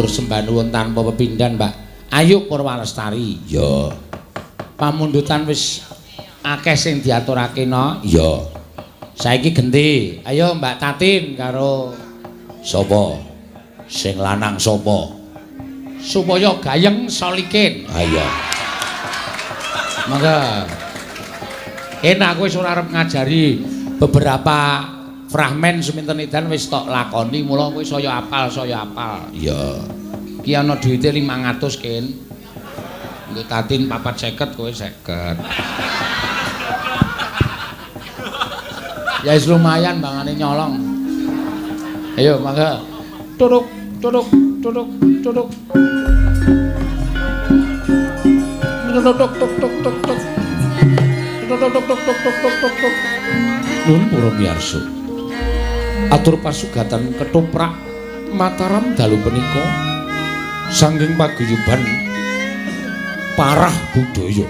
Speaker 2: Matur sembah nuwun tanpa pepindhan, Mbak. Ayu Purwalestari. Ya. Pamundutan wis akeh sing diaturake no. Ya. Saiki genti. Ayo Mbak Tatin karo sapa? Sing lanang sapa? Supaya gayeng Solikin. Ha iya. Mangga. Enak aku wis ora arep ngajari beberapa fragmen Suminten Edan wis tok lakoni mula kowe saya apal, saya apal. Iya. Ki ana duwite 500 ken. Nggo Tatin 450 kowe 50. Ya wis lumayan bangane nyolong. Ayo mangga. Turuk turuk turuk turuk. Tuk tuk tuk tuk tuk tuk. Tuk tuk tuk tuk tuk tuk tuk tuk. Nun para miyarsa. Atur pasugatan ketoprak Mataram dalu punika saking paguyuban Parah Budaya.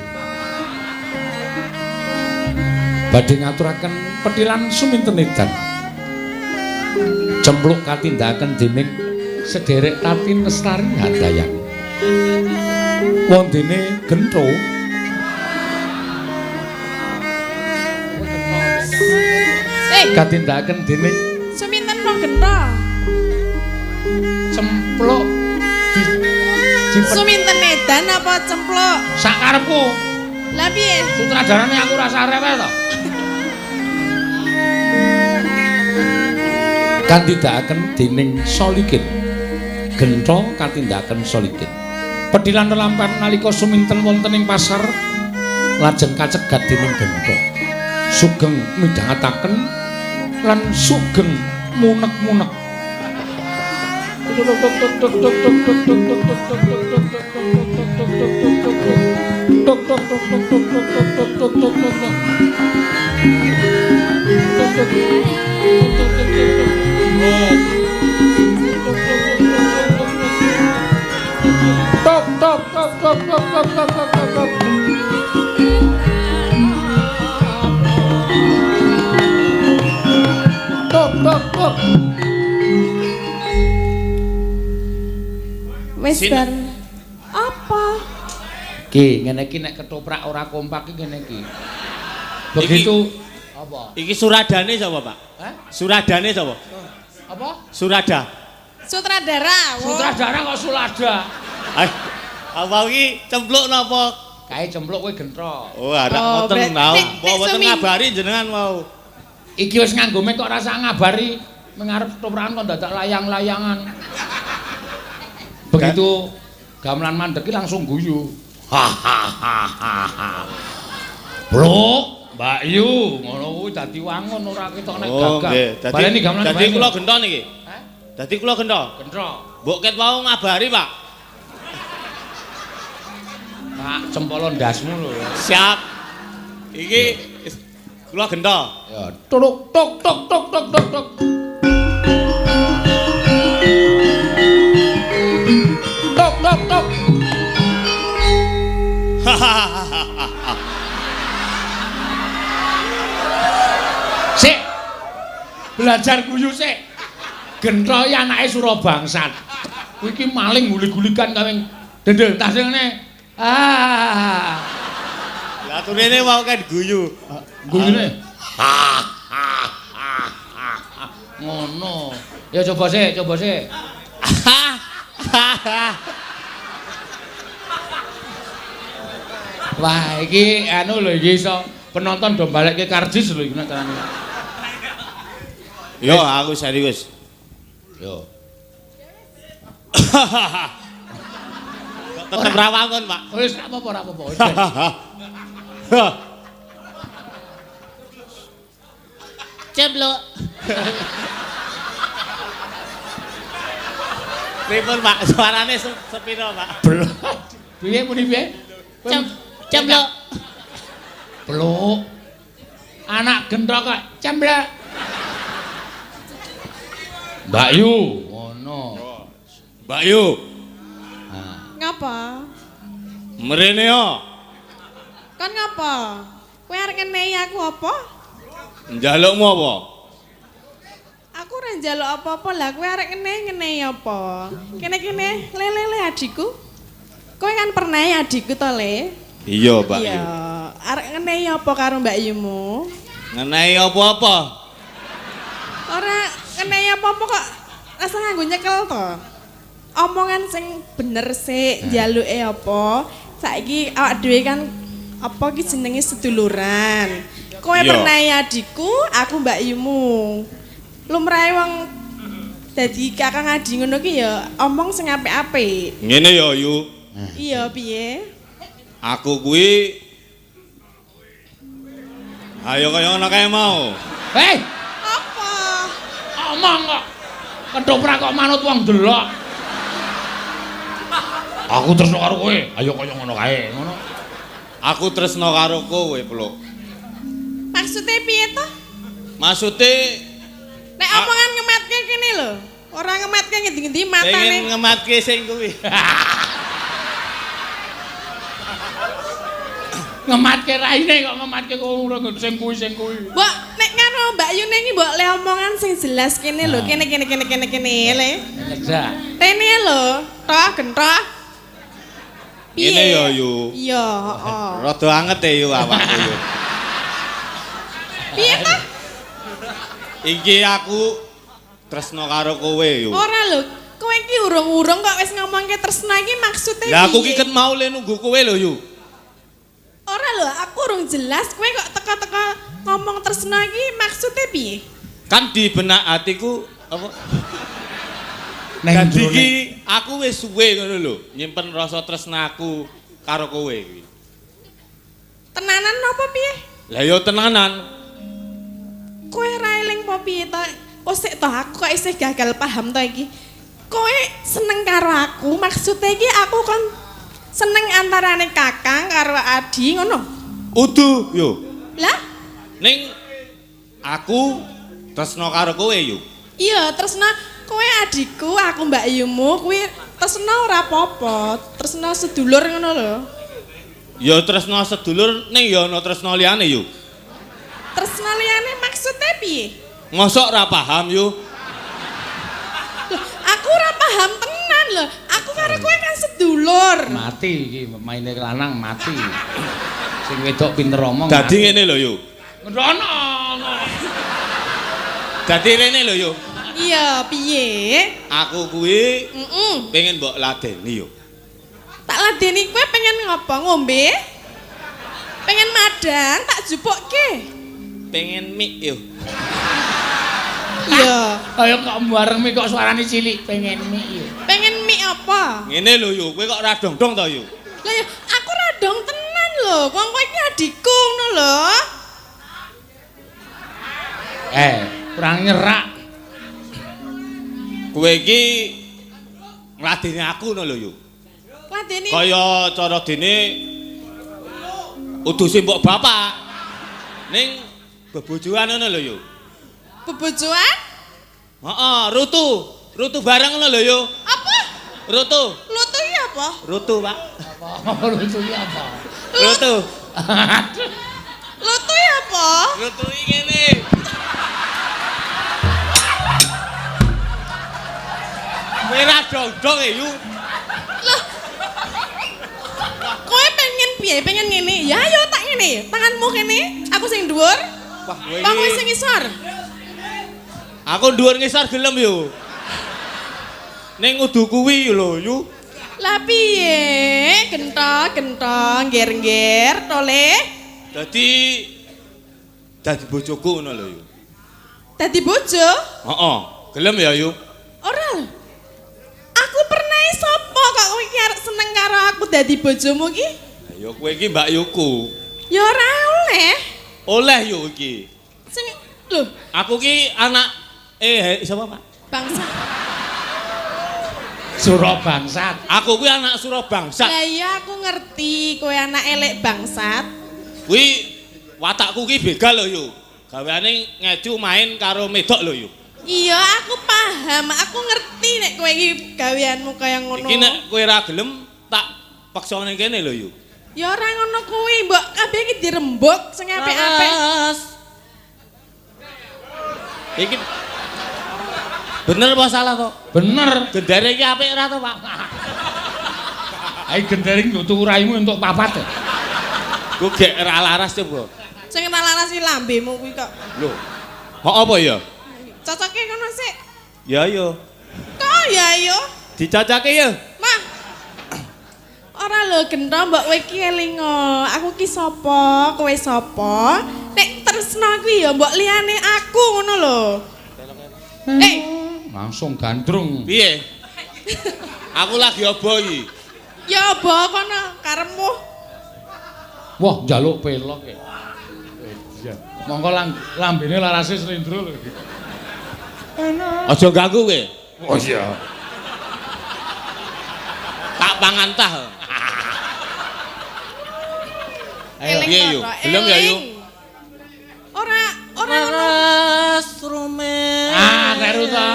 Speaker 2: Badhe ngaturaken petilan Suminten Edan. Cempluk katindakaken dening sederek Tatin Lestari Handayani. Wondene gentho katindakaken dening
Speaker 5: Suminten wong gentho.
Speaker 2: Cempluk
Speaker 5: Suminten Edan apa cempluk?
Speaker 2: Sak karepku.
Speaker 5: Lah piye?
Speaker 2: Sutradarane aku rasa rewel to. Katindakaken dening Solikin. Gentho katindakaken Solikin. Petilan lelampan nalika Suminten wonten ing pasar lajeng kacegat dening gentho. Sugeng midhangetaken lan sugeng munek-munek. Tok tok tok tok tok tok tok tok tok. Tok tok tok.
Speaker 5: Wis bar. Apa?
Speaker 2: Ki, ngene iki nek ketoprak ora kompak iki ngene iki. Begitu apa?
Speaker 6: Iki suradane sapa, Pak?
Speaker 2: Hah?
Speaker 6: Suradane sapa?
Speaker 2: Apa?
Speaker 6: Surada.
Speaker 5: Sutradara.
Speaker 2: Sutradara kok sulada.
Speaker 6: Apa iki cempluk napa?
Speaker 2: Kae cempluk kowe gentro.
Speaker 6: Oh, arak ngoten mau. Mboten ngabari jenengan mau.
Speaker 2: Iki wis nganggo mic kok rasa ngabari mengarep ketoprakan kok dadak layang-layangan. Begitu gamelan mandek iki langsung guyu. Hahaha. Bro, Mbak Yu, ngono kuwi dadi wangun ora ketok nek gagah. Baleni gamelan.
Speaker 6: Dadi kula gentho niki.
Speaker 2: Hah?
Speaker 6: Dadi kula gentho.
Speaker 2: Gentho.
Speaker 6: Mbok ket wau ngabari, Pak.
Speaker 2: Pak, cempolo ndasmu lho.
Speaker 6: Siap. Iki kula gentho.
Speaker 2: Ya, tuk tuk tuk tuk tuk tuk tuk. Tok tok tok. Sik. Belajar guyu sik. Gentho iki anake Surabangsat. Kuwi iki maling gulik-gulikan kawing dendel tas ngene. Ah.
Speaker 6: Lah turene wau kan guyu.
Speaker 2: Guyune. Ngono. Ya coba sik, coba sik. Wah, iki anu lho iki iso penonton do balekke karcis lho iki nek carane.
Speaker 6: Yo, aku serius.
Speaker 2: Yo.
Speaker 6: Tetep ra wangun, Pak.
Speaker 2: Wis ora apa-apa, ora apa-apa.
Speaker 1: Ceblok.
Speaker 6: Pripun, Pak? Suarane sepiro, Pak?
Speaker 2: Blok. Piye muni piye?
Speaker 1: Cemblok.
Speaker 2: Blok. Anak gentho kok cemblok. Mbak Yu, ngono.
Speaker 6: Mbak Yu.
Speaker 5: Ngapa?
Speaker 6: Mrene yo.
Speaker 5: Kon ngapa? Kowe arep ngenehi aku apa?
Speaker 6: Njalukmu apa?
Speaker 5: Aku ora njaluk apa-apa lah kowe arek ngene-ngene apa? Kene-kene lele-le adikku. Kowe kan pernah adikku to, Le?
Speaker 6: Iya, Mbak Yu.
Speaker 5: Iya, arek ngenehi apa karo Mbak Yumu?
Speaker 6: Ngenehi apa-apa?
Speaker 5: Ora ngenehi apa-apa kok rasa nganggo nyekel to. Omongan sing bener sik njaluke apa? Saiki awak dhewe kan apa ki jenenge seduluran. Kowe pernah adikku, aku Mbak Yumu. Lumrahe wong dadi kakang adi ngono ki ya omong sing apik-apik.
Speaker 6: Ngene ya, Yu.
Speaker 5: Iya, piye?
Speaker 6: Aku kuwi ayo kaya ngono kae mau.
Speaker 2: Hei,
Speaker 5: apa?
Speaker 2: Omong kok. Ketoprak kok manut wong delok. Aku tresno karo kowe. Ayo kaya ngono kae, ngono.
Speaker 6: Aku tresno karo kowe, Pluk.
Speaker 5: Maksude piye to?
Speaker 6: Maksude
Speaker 5: nek omongan ngematke kene lho. Ora ngematke ngendi-ngendi matane.
Speaker 6: Pengen ngematke sing kuwi.
Speaker 2: Ngematke raine kok ngematke kok ora sing kuwi sing kuwi.
Speaker 5: Mbok nek karo Mbak Yune iki mbok le omongan sing jelas kene lho, kene kene kene kene kene le.
Speaker 2: Nyedak.
Speaker 5: Rene lho, toh gentoh. Piye?
Speaker 6: Ngene ya, Yu.
Speaker 5: Iya, heeh.
Speaker 6: Rada anget e Yu awakku Yu.
Speaker 5: Piye ta?
Speaker 6: Iki aku tresno karo kowe Yu.
Speaker 5: Ora lho, kowe iki urung-urung kok wis ngomongke tresno iki maksude piye?
Speaker 6: Lah aku ki ket mau le nunggu kowe lho, Yu.
Speaker 5: Ora lho, aku urung jelas kowe kok teka-teka ngomong tresno iki maksude piye?
Speaker 6: Kan di benak hatiku apa?
Speaker 2: Neng
Speaker 6: Dadi iki aku wis suwe ngono lho, nyimpen rasa tresnaku karo kowe iki.
Speaker 5: Tenanan apa piye?
Speaker 6: Lah ya tenanan.
Speaker 5: Kowe ra eling apa piye to? Kok sik to aku kok isih gagal paham to iki. Kowe seneng karo aku, maksude iki aku kon seneng antarane kakang karo adi ngono.
Speaker 6: Udu yo.
Speaker 5: Lah?
Speaker 6: Ning aku tresno karo kowe yo.
Speaker 5: Iya, tresno kowe adikku, aku Mbak Yumu, kuwi tresno ora apa-apa, tresno sedulur ngono lho.
Speaker 6: Ya tresno sedulur ning ya ana tresno liyane yo.
Speaker 5: Tresno liyane maksude piye?
Speaker 6: Mosok ora paham yo.
Speaker 5: Loh, aku ora paham tenan lho. Aku karo kowe kan sedulur.
Speaker 2: Mati iki maine lanang mati. Sing wedok pinter omong.
Speaker 6: Dadi ngene lho yo.
Speaker 2: Ngrono.
Speaker 6: Dadi rene lho yo.
Speaker 5: Iya, piye?
Speaker 6: Aku kuwi pengen mbok ladeni yo.
Speaker 5: Tak ladeni kowe pengen ngopo? Ngombe? Pengen madang tak jupukke.
Speaker 6: Pengen mik yo.
Speaker 5: Iya.
Speaker 2: Kaya kok bareng mik kok suarane cilik pengen mik yo.
Speaker 5: Pengen mik apa?
Speaker 6: Ngene lho yo, kowe kok ora dong-dong to yo?
Speaker 5: Lah ya aku ora dong tenan lho. Wong kowe iki adikku ngono lho.
Speaker 2: Kurang nyerak.
Speaker 6: Kowe iki ngladeni aku ngono lho yo.
Speaker 5: Ngladeni.
Speaker 6: Kaya cara dene udu sing mbok bapak. Ning bebojoan ngono lho yo.
Speaker 5: Bebojoan?
Speaker 6: Heeh, rutu. Rutu bareng ngono lho yo.
Speaker 5: Apa?
Speaker 6: Rutu.
Speaker 5: Rutu iki apa?
Speaker 6: Rutu, Pak.
Speaker 2: Apa? Rutu iki apa?
Speaker 6: Rutu.
Speaker 5: Rutu iki apa?
Speaker 6: Rutu iki ngene. Kowe ra dong-dong e, Yu.
Speaker 5: Loh. Kowe pengen piye? Pengen ngene? Ya ayo tak ngene. Tanganmu kene, aku sing dhuwur.
Speaker 6: Wah, kowe
Speaker 5: iki. Kowe sing ngisor.
Speaker 6: Aku dhuwur ngisor gelem yo. Ning udu kuwi lho, Yu.
Speaker 5: Lah piye? Gentong-gentong, ngger-ngger, tole.
Speaker 6: Dadi bojoku ngono lho, Yu.
Speaker 5: Dadi bojo?
Speaker 6: Heeh. Gelem ya, Yu?
Speaker 5: Ora. Aku pernah sapa kok kowe iki arep seneng karo aku dadi bojomu iki?
Speaker 6: Lah ya kowe iki Mbak Yuku.
Speaker 5: Ya ora oleh.
Speaker 6: Oleh yo iki.
Speaker 5: Sing lho,
Speaker 6: aku ki anak sapa, Pak?
Speaker 5: Bangsa.
Speaker 2: Surabangsat.
Speaker 6: Aku kuwi anak Surabangsat.
Speaker 5: Lah iya aku ngerti kowe anak elek bangsat.
Speaker 6: Kuwi watakku ki begal lho yo. Gaweane ngecu main karo medok lho yo.
Speaker 5: Iya, aku paham. Aku ngerti nek kowe iki gaweanmu kaya ngono.
Speaker 6: Iki nek kowe ora gelem tak paksane kene lho yo.
Speaker 5: Ya ora ngono kuwi, mbok kabeh iki dirembuk sing apik-apik.
Speaker 6: Iki Bener apa salah to?
Speaker 2: Bener.
Speaker 6: Gendere iki apik ora to, Pak?
Speaker 2: Ayo gendere nggo tuku raimu entuk papat.
Speaker 6: Ku gek ora laras coba.
Speaker 5: Sing ora laras iki lambemu kuwi kok.
Speaker 6: Lho. Kok apa ya?
Speaker 5: Cocoke ngono sik.
Speaker 6: Ya yo.
Speaker 5: Kok ya yo?
Speaker 6: Dicocoke yo.
Speaker 5: Mah. Ora lho gento mbok kowe iki elingo. Aku ki sapa? Kowe sapa? Nek tresno kuwi ya mbok liyane aku ngono lho.
Speaker 2: Langsung gandrung.
Speaker 6: Piye? Aku lagi obo iki.
Speaker 5: Ya obo kono karepmu.
Speaker 2: Wah, njaluk pelok e. Iya. Monggo lambene larase slendro lho iki.
Speaker 6: Aja ganggu kowe.
Speaker 2: Oh iya.
Speaker 6: Tak pangan tah.
Speaker 2: Ayo
Speaker 6: piye yo? Gelem ya yo.
Speaker 5: Ora ora
Speaker 6: laras rume.
Speaker 2: Ah, kleru to.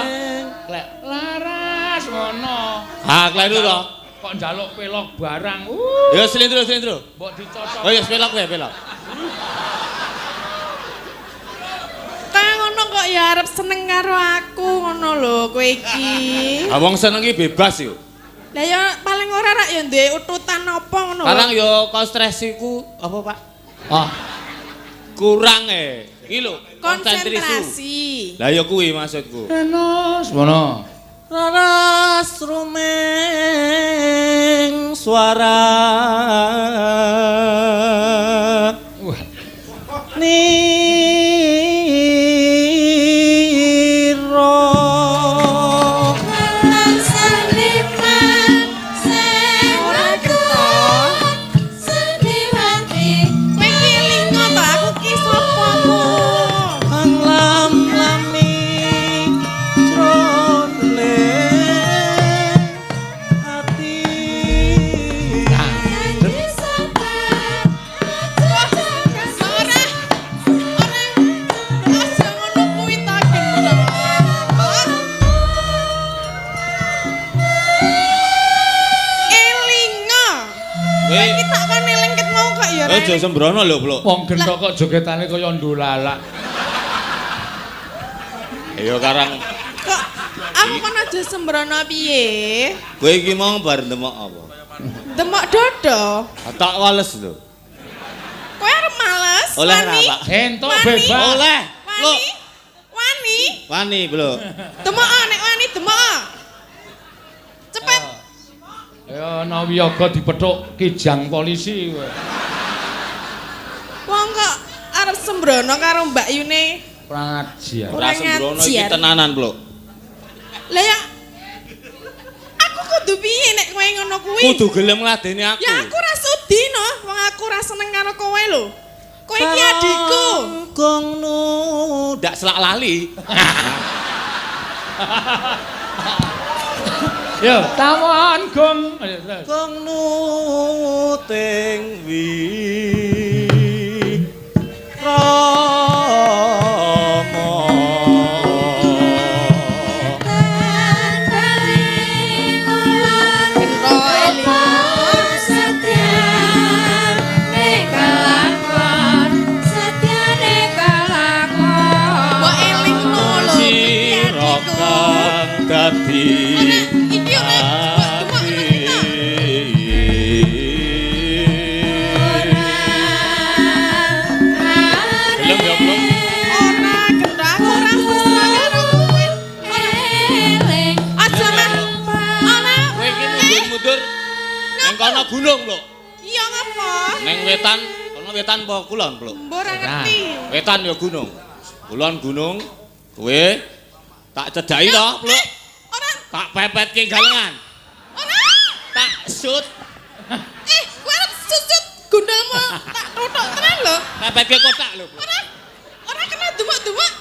Speaker 2: Laras ngono.
Speaker 6: Ah, kleru to.
Speaker 2: Kok njaluk pelok barang.
Speaker 6: Ya slendro slendro.
Speaker 2: Mbok dicocok.
Speaker 6: Oh ya pelok kowe pelok.
Speaker 5: Kaya ngono kok ya arep seneng karo aku ngono lho kowe iki.
Speaker 6: Ah wong seneng iki bebas yo.
Speaker 5: Lah ya paling ora rak ya duwe ututan apa ngono.
Speaker 6: Karang ya konsentrasiku apa, Pak?
Speaker 2: Ah.
Speaker 6: Kurang e. Iki lho,
Speaker 5: konsentrasi.
Speaker 6: Lah ya kuwi maksudku.
Speaker 2: Enos ngono.
Speaker 6: Laras rumeng suara.
Speaker 2: Wah.
Speaker 6: Niro. Aja sembrono lho, Blok.
Speaker 2: Wong genthok kok jogetane kaya ndolalak.
Speaker 6: Ayo karang.
Speaker 5: Kok aku kon aja sembrono piye?
Speaker 6: Kowe iki mau bar ndemok apa?
Speaker 5: Demok dodo.
Speaker 6: Tak wales lho.
Speaker 5: Kowe arep males?
Speaker 6: Oleh ra, Pak?
Speaker 2: Entuk bebas.
Speaker 6: Oleh.
Speaker 5: Wani. Wani.
Speaker 6: Wani, Blok.
Speaker 5: Demok nek wani demok. Cepet.
Speaker 2: Ayo ana wiyaga dipethuk kijang polisi kowe.
Speaker 5: Wong kok arep sembrono karo Mbak Yune.
Speaker 2: Kurang ajar.
Speaker 6: Ora sembrono iki tenanan, Blok.
Speaker 5: Lah ya aku kudu piye nek kowe ngono kuwi?
Speaker 6: Kudu gelem ngladeni aku.
Speaker 5: Ya aku ora sudi no, wong aku ora seneng karo kowe lho. Kowe iki adikku.
Speaker 6: Gong nu ndak selak lali.
Speaker 2: Yo, tawon gong.
Speaker 6: Gong nu ting wi. Rama sira kang dadi
Speaker 5: iki ora
Speaker 6: kono gunung lho.
Speaker 5: Iya ngapa?
Speaker 6: Neng wetan, kono wetan apa kulon, Blok?
Speaker 5: Mbok ora ngerti.
Speaker 6: Wetan ya gunung. Kulon gunung, kowe tak cedhaki to, Blok?
Speaker 5: Ora.
Speaker 6: Tak pepetke galengan.
Speaker 5: Ora.
Speaker 6: Tak sut.
Speaker 5: Kowe arep susut gundulmu tak tutuk tenan lho.
Speaker 6: Pepetke kotak lho.
Speaker 5: Ora. Ora kena dumuk-dumuk.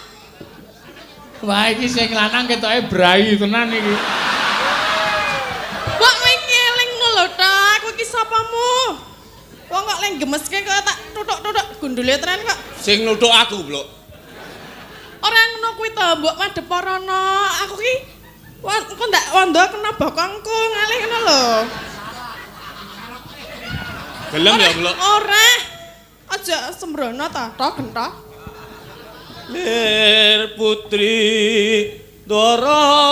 Speaker 2: Wah, iki sing lanang ketoke brai tenan iki.
Speaker 5: Mbok kowe ngelingno lho ta, aku iki sapamu? Wong kok leng gemeske kok tak tutuk-tutuk gundule tenan kok.
Speaker 6: Sing nuthuk aku, Blok.
Speaker 5: Ora ngono kuwi to, mbok madhep rono. Aku ki kok ndak wondo kena bokongku ngalih ngono lho.
Speaker 6: Gelem ya, Blok?
Speaker 5: Ora. Aja sembrono ta, to gentah.
Speaker 6: Lir putri Doro.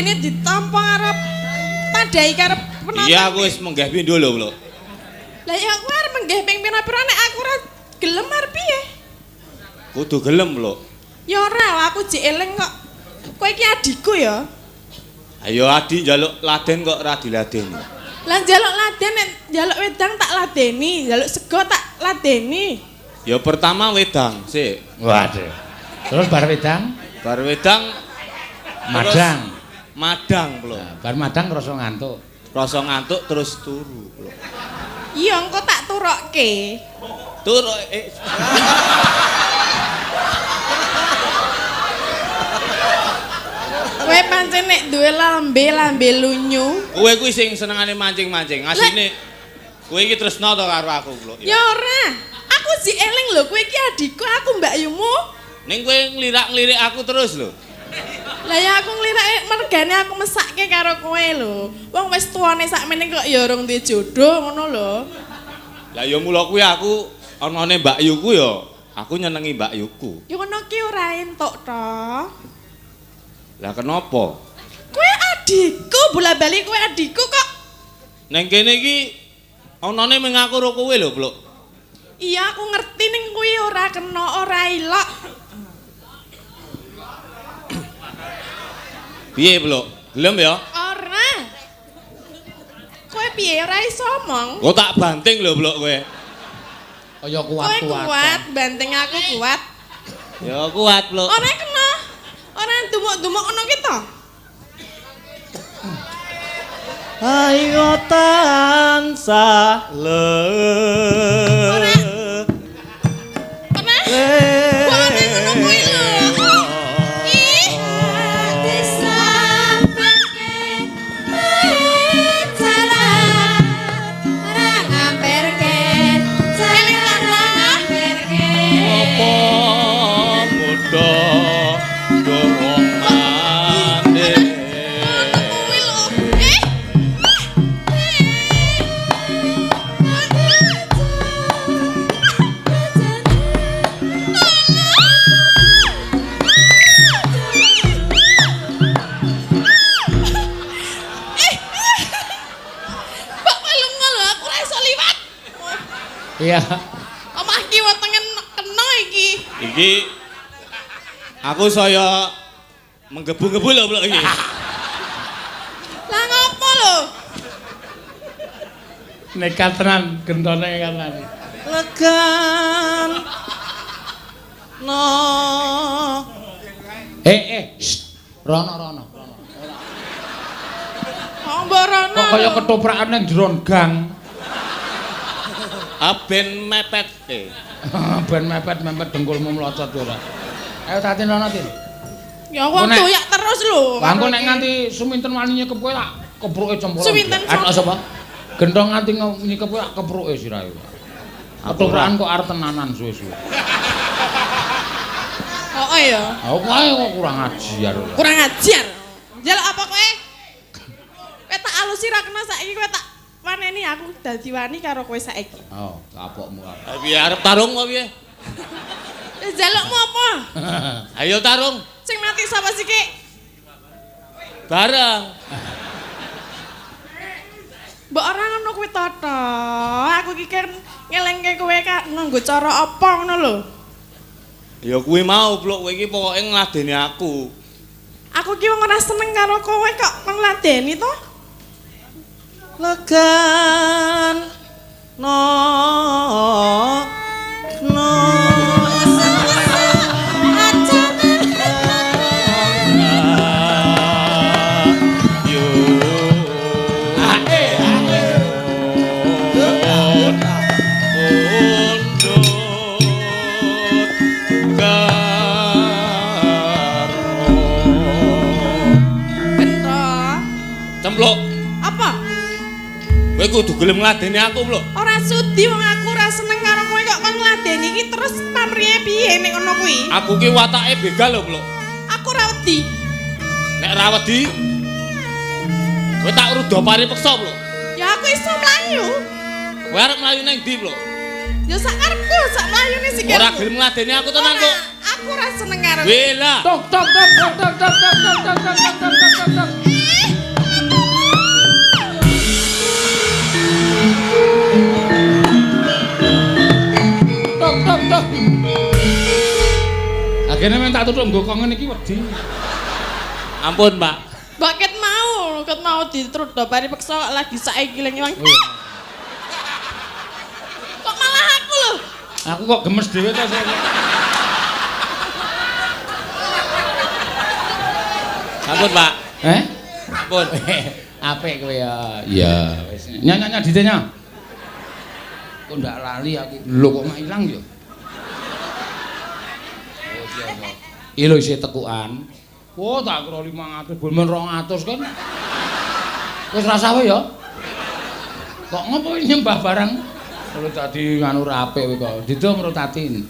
Speaker 5: ladene ditampa arep tadai karep penonton.
Speaker 6: Iya aku wis menggeh pindho lho, Blok.
Speaker 5: Lah ya aku arep menggeh ping pira-pira nek aku ora gelem arep piye?
Speaker 6: Kudu gelem, Blok.
Speaker 5: Ya ora, aku jek eling kok. Kowe iki adikku ya.
Speaker 6: Ayo adi njaluk laden kok ora diladeni.
Speaker 5: Lah njaluk laden nek njaluk wedang tak ladeni, njaluk sego tak ladeni.
Speaker 6: Ya pertama wedang sik.
Speaker 2: Waduh. Terus bar wedang?
Speaker 6: Bar wedang
Speaker 2: madang.
Speaker 6: Madang, Blok.
Speaker 2: Nah, bar madang rasa ngantuk.
Speaker 6: Rasa ngantuk terus turu, Blok.
Speaker 5: Iya, engko tak turokke.
Speaker 6: Turu
Speaker 5: Kowe pancen nek duwe lambe-lambe lunyu.
Speaker 6: Kowe kuwi sing senengane mancing-mancing. Asine kowe iki tresno to karo aku, Blok.
Speaker 5: Ya ora. Aku sik eling lho, kowe iki adikku, aku mbakyumu.
Speaker 6: Ning kowe nglirak-nglirik aku terus lho.
Speaker 5: Lah ya aku nglirake mergane aku mesake karo kowe lho. Wong wis tuwane sakmene kok ya urung duwe jodoh ngono lho.
Speaker 6: Lah ya mula kuwi aku anane mbakyuku ya, aku nyenengi mbakyuku.
Speaker 5: Ya ngono ki ora entuk to.
Speaker 6: Lah kenapa?
Speaker 5: Kowe adikku, bola-bali kowe adikku kok.
Speaker 6: Neng kene iki anane mung aku karo kowe lho, Blok.
Speaker 5: Iya, aku ngerti ning kuwi ora kena, ora ilok.
Speaker 6: Piye, Blok? Gelem ya?
Speaker 5: Ora. Kowe piye ora iso omong?
Speaker 6: Kok tak banting lho, Blok kowe.
Speaker 2: Kaya kuat-kuat.
Speaker 5: Kowe kuat, banting aku kuat.
Speaker 6: Ya kuat, Blok.
Speaker 5: Ora kena. Ora dumuk-dumuk ngono ki to.
Speaker 6: Ayo tansah le.
Speaker 5: Ora. Ora. Ora ngono kuwi lho. Ih,
Speaker 1: disapake jalan ora ngamperke, jalan ora ngamperke.
Speaker 6: Apa mudha dorong maneh.
Speaker 5: Kuwi lho. Eh. Mbak kowe lunga lho, aku ora iso liwat.
Speaker 2: Iya.
Speaker 5: Omah iki wetenge kena iki.
Speaker 6: Iki aku saya menggebu-gebu lho, Blok iki.
Speaker 5: Lah ngopo lho?
Speaker 2: Nekat tenan gentone tenan.
Speaker 6: Legan. No.
Speaker 2: Shh. Rono rono.
Speaker 5: Oh, mbok rono.
Speaker 2: Kok kaya ketoprakan nang jero gang.
Speaker 6: Ah ben mepet.
Speaker 2: Ben mepet-mepet dengkulmu mlocot ora. Ayo Tatin rono, Tin.
Speaker 5: Ya wong doyak terus lho.
Speaker 2: Lah engko nek nganti suminten wani nyekep kowe tak kepruke cempolo.
Speaker 5: Suminten
Speaker 2: sapa? Sapa? Gendong nganti nyekep kowe tak kepruke sirahe. Ketoprakan kok arep tenanan suwe-suwe.
Speaker 5: Oh iya.
Speaker 2: Aku kae kok kurang ajar.
Speaker 5: Kurang ajar. Njaluk apa kowe? Kowe tak alusi ra kena saiki kowe tak waneni aku dadi wani karo kowe saiki.
Speaker 2: Oh, kapokmu apa?
Speaker 6: Piye arep tarung apa piye?
Speaker 5: Njalukmu apa?
Speaker 6: Ayo tarung.
Speaker 5: Sing mati sapa sih, Ki?
Speaker 6: Bareng.
Speaker 5: Mbok ora ngono kuwi to. Aku iki kan ngelengke kowe kak nganggo cara apa ngono lho.
Speaker 6: Ya kuwi mau, Blok, kowe iki pokoke ngladeni aku.
Speaker 5: Aku ki wong ora seneng karo kowe kok ngladeni to?
Speaker 6: Legan no no. Cempluk.
Speaker 5: Apa?
Speaker 6: Kowe kudu gelem ngladeni aku, Blok.
Speaker 5: Ora sudi wong aku ora seneng karo kowe kok kon ngladeni iki terus pamrihe piye nek ngono kuwi?
Speaker 6: Aku ki watake begal lho, Blok.
Speaker 5: Aku ora wedi.
Speaker 6: Nek ora wedi, kowe tak ruda paripeksa, Blok.
Speaker 5: Ya aku iso mlayu.
Speaker 6: Kowe arep mlayu nang ndi, Blok?
Speaker 5: Ya sak karepku, sak mlayune sikilku.
Speaker 6: Ora gelem ngladeni aku tenan kok.
Speaker 5: Aku ora seneng karo kowe.
Speaker 6: Wela.
Speaker 2: Tok tok tok tok tok tok tok tok tok tok tok tok tok. Tok tok tok. Akhirnya men tak tutuk nggo kok ngene iki wedi.
Speaker 6: Ampun, Pak.
Speaker 5: Mbak ket mau ditrut bari peksa lagi saiki leng. Kok malah aku lho?
Speaker 2: Aku kok gemes dhewe to saya.
Speaker 6: Ampun, Pak.
Speaker 2: Eh?
Speaker 6: Ampun.
Speaker 2: Apik kowe ya. Iya, wis. Nya ditenya. Kok ndak lali aku. Lho kok mak ilang ya? Oh iya. Iki lho isih tekukan. Wah, tak kira 500, ben 200 kan. Wis rasah wae ya. Kok ngopo nyembah barang? Kalau tadi nganu ra apik kowe kok. Didum karo Tatin.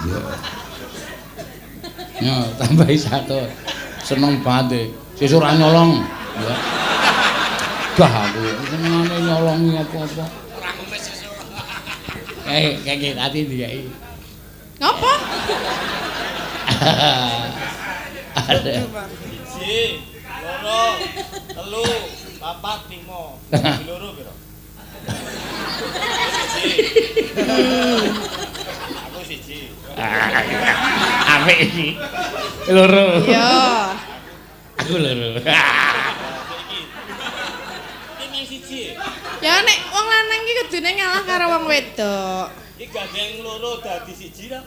Speaker 2: Iya. Ya, tambahi 1. Seneng banget. Sesuk ora nyolong. Ya. Gah aku senengane nyolongi apa-apa.
Speaker 6: Ora ngemis sesuk.
Speaker 2: Kayak Tatin dikai.
Speaker 5: Ngopo?
Speaker 2: Ada.
Speaker 6: 1, 2, 3, 4, 5. Loro piro? 1. Aku 1.
Speaker 2: Apik iki. Loro.
Speaker 5: Iya.
Speaker 2: Aku loro.
Speaker 6: Iki mung 1.
Speaker 5: Ya nek wong lanang iki kudune ngalah karo wong wedok.
Speaker 6: Iki gandeng loro dadi 1 ta.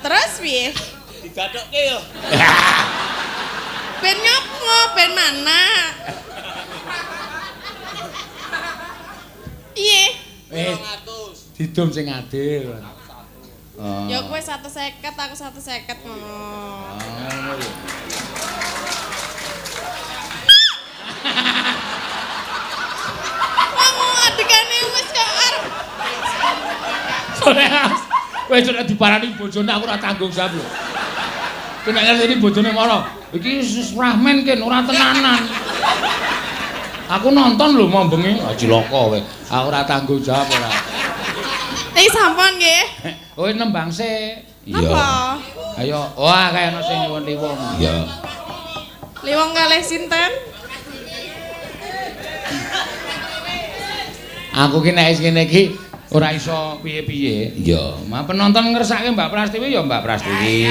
Speaker 5: Terus piye?
Speaker 6: Digathokke yo.
Speaker 5: Ben ngopo? Ben mana? Piye?
Speaker 2: Wis didum sing adil. Oh.
Speaker 5: Ya kowe 150, aku 150 ngono.
Speaker 2: Ngono ya.
Speaker 5: Wong adekane wis kok arep.
Speaker 2: Soleha. Kowe nek diparani bojone aku ora tanggung jawab lho. Kowe nek ngerti bojone mara, iki ramen ken ora tenanan. Aku nonton lho mau bengi, ah cilaka kowe. Aku ora tanggung jawab ora.
Speaker 5: Niki sampun nggih.
Speaker 2: Kowe nembang sik.
Speaker 5: Napa?
Speaker 2: Ayo, wah kaya ana sing nyuwun liwong. Iya.
Speaker 5: Liwong kalih sinten?
Speaker 2: Aku ki nek wis ngene iki ora iso piye-piye. Iya, mah penonton ngersake Mbak Prastiwi ya Mbak Prastiwi.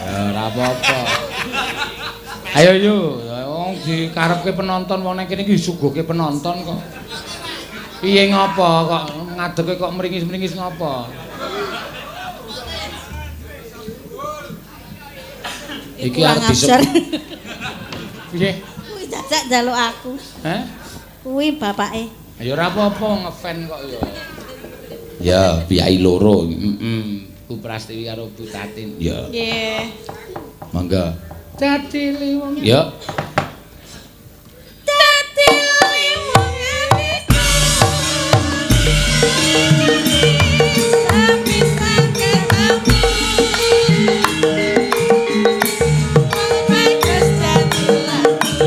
Speaker 2: Ya ora apa-apa. Ayo yo, wong dikarepke penonton wong nang kene iki disuguhke penonton kok. Piye ngopo kok ngadeke kok meringis-meringis ngopo? Iki arep disep. Piye?
Speaker 7: Kuwi jajak njaluk aku.
Speaker 2: Heh?
Speaker 7: Kuwi bapake.
Speaker 2: Ya ora apa-apa ngefan kok ya. Ya, piyai loro. Heeh. Bu Prastiwi karo Bu Tatin. Ya.
Speaker 5: Nggih.
Speaker 2: Monggo. Dadi liwong. Ya.
Speaker 5: Dadi liwong atiku. Sapisan ketemu. Bagus dadi lagu.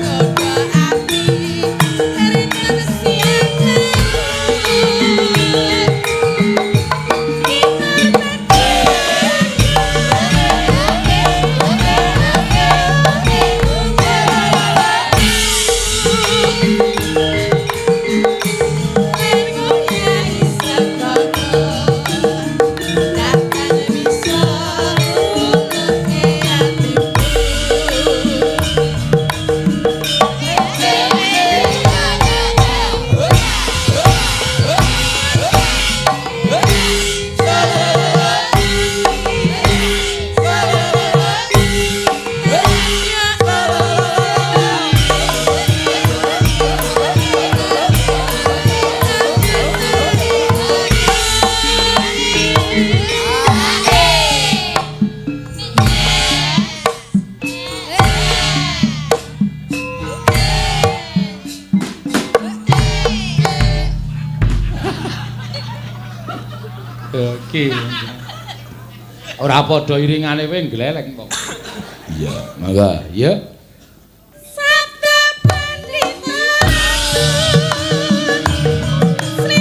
Speaker 5: Kodho ati rinten siang.
Speaker 2: Oke. Ora padha iringane kowe gleleng kok. Iya, monggo. Ya.
Speaker 5: Sabda Pandita Sri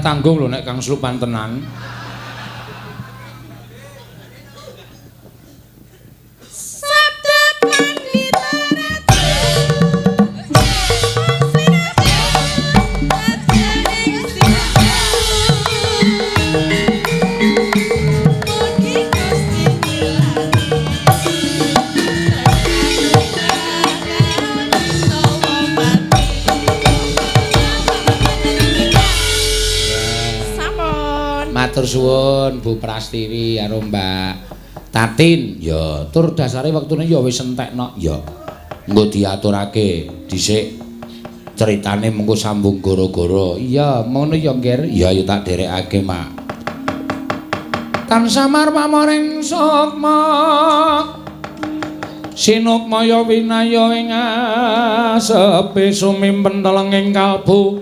Speaker 2: ora tanggung lho nek Kang Slupan tenan.
Speaker 5: Sabda Pandita Ratu. Sampun.
Speaker 2: Matur suwun Bu Prastiwi karo Mbak Tatin. Ya, tur dasare wektune ya wis entekno. Ya. Engko diaturake dhisik ceritane mengko sambung goro-goro. Iya, ngono ya, Ngger. Iya, ya tak derekake, Mak. Tansah pamoring sukma. Sinukmaya winaya ing asepe sumimpen telenging kalbu.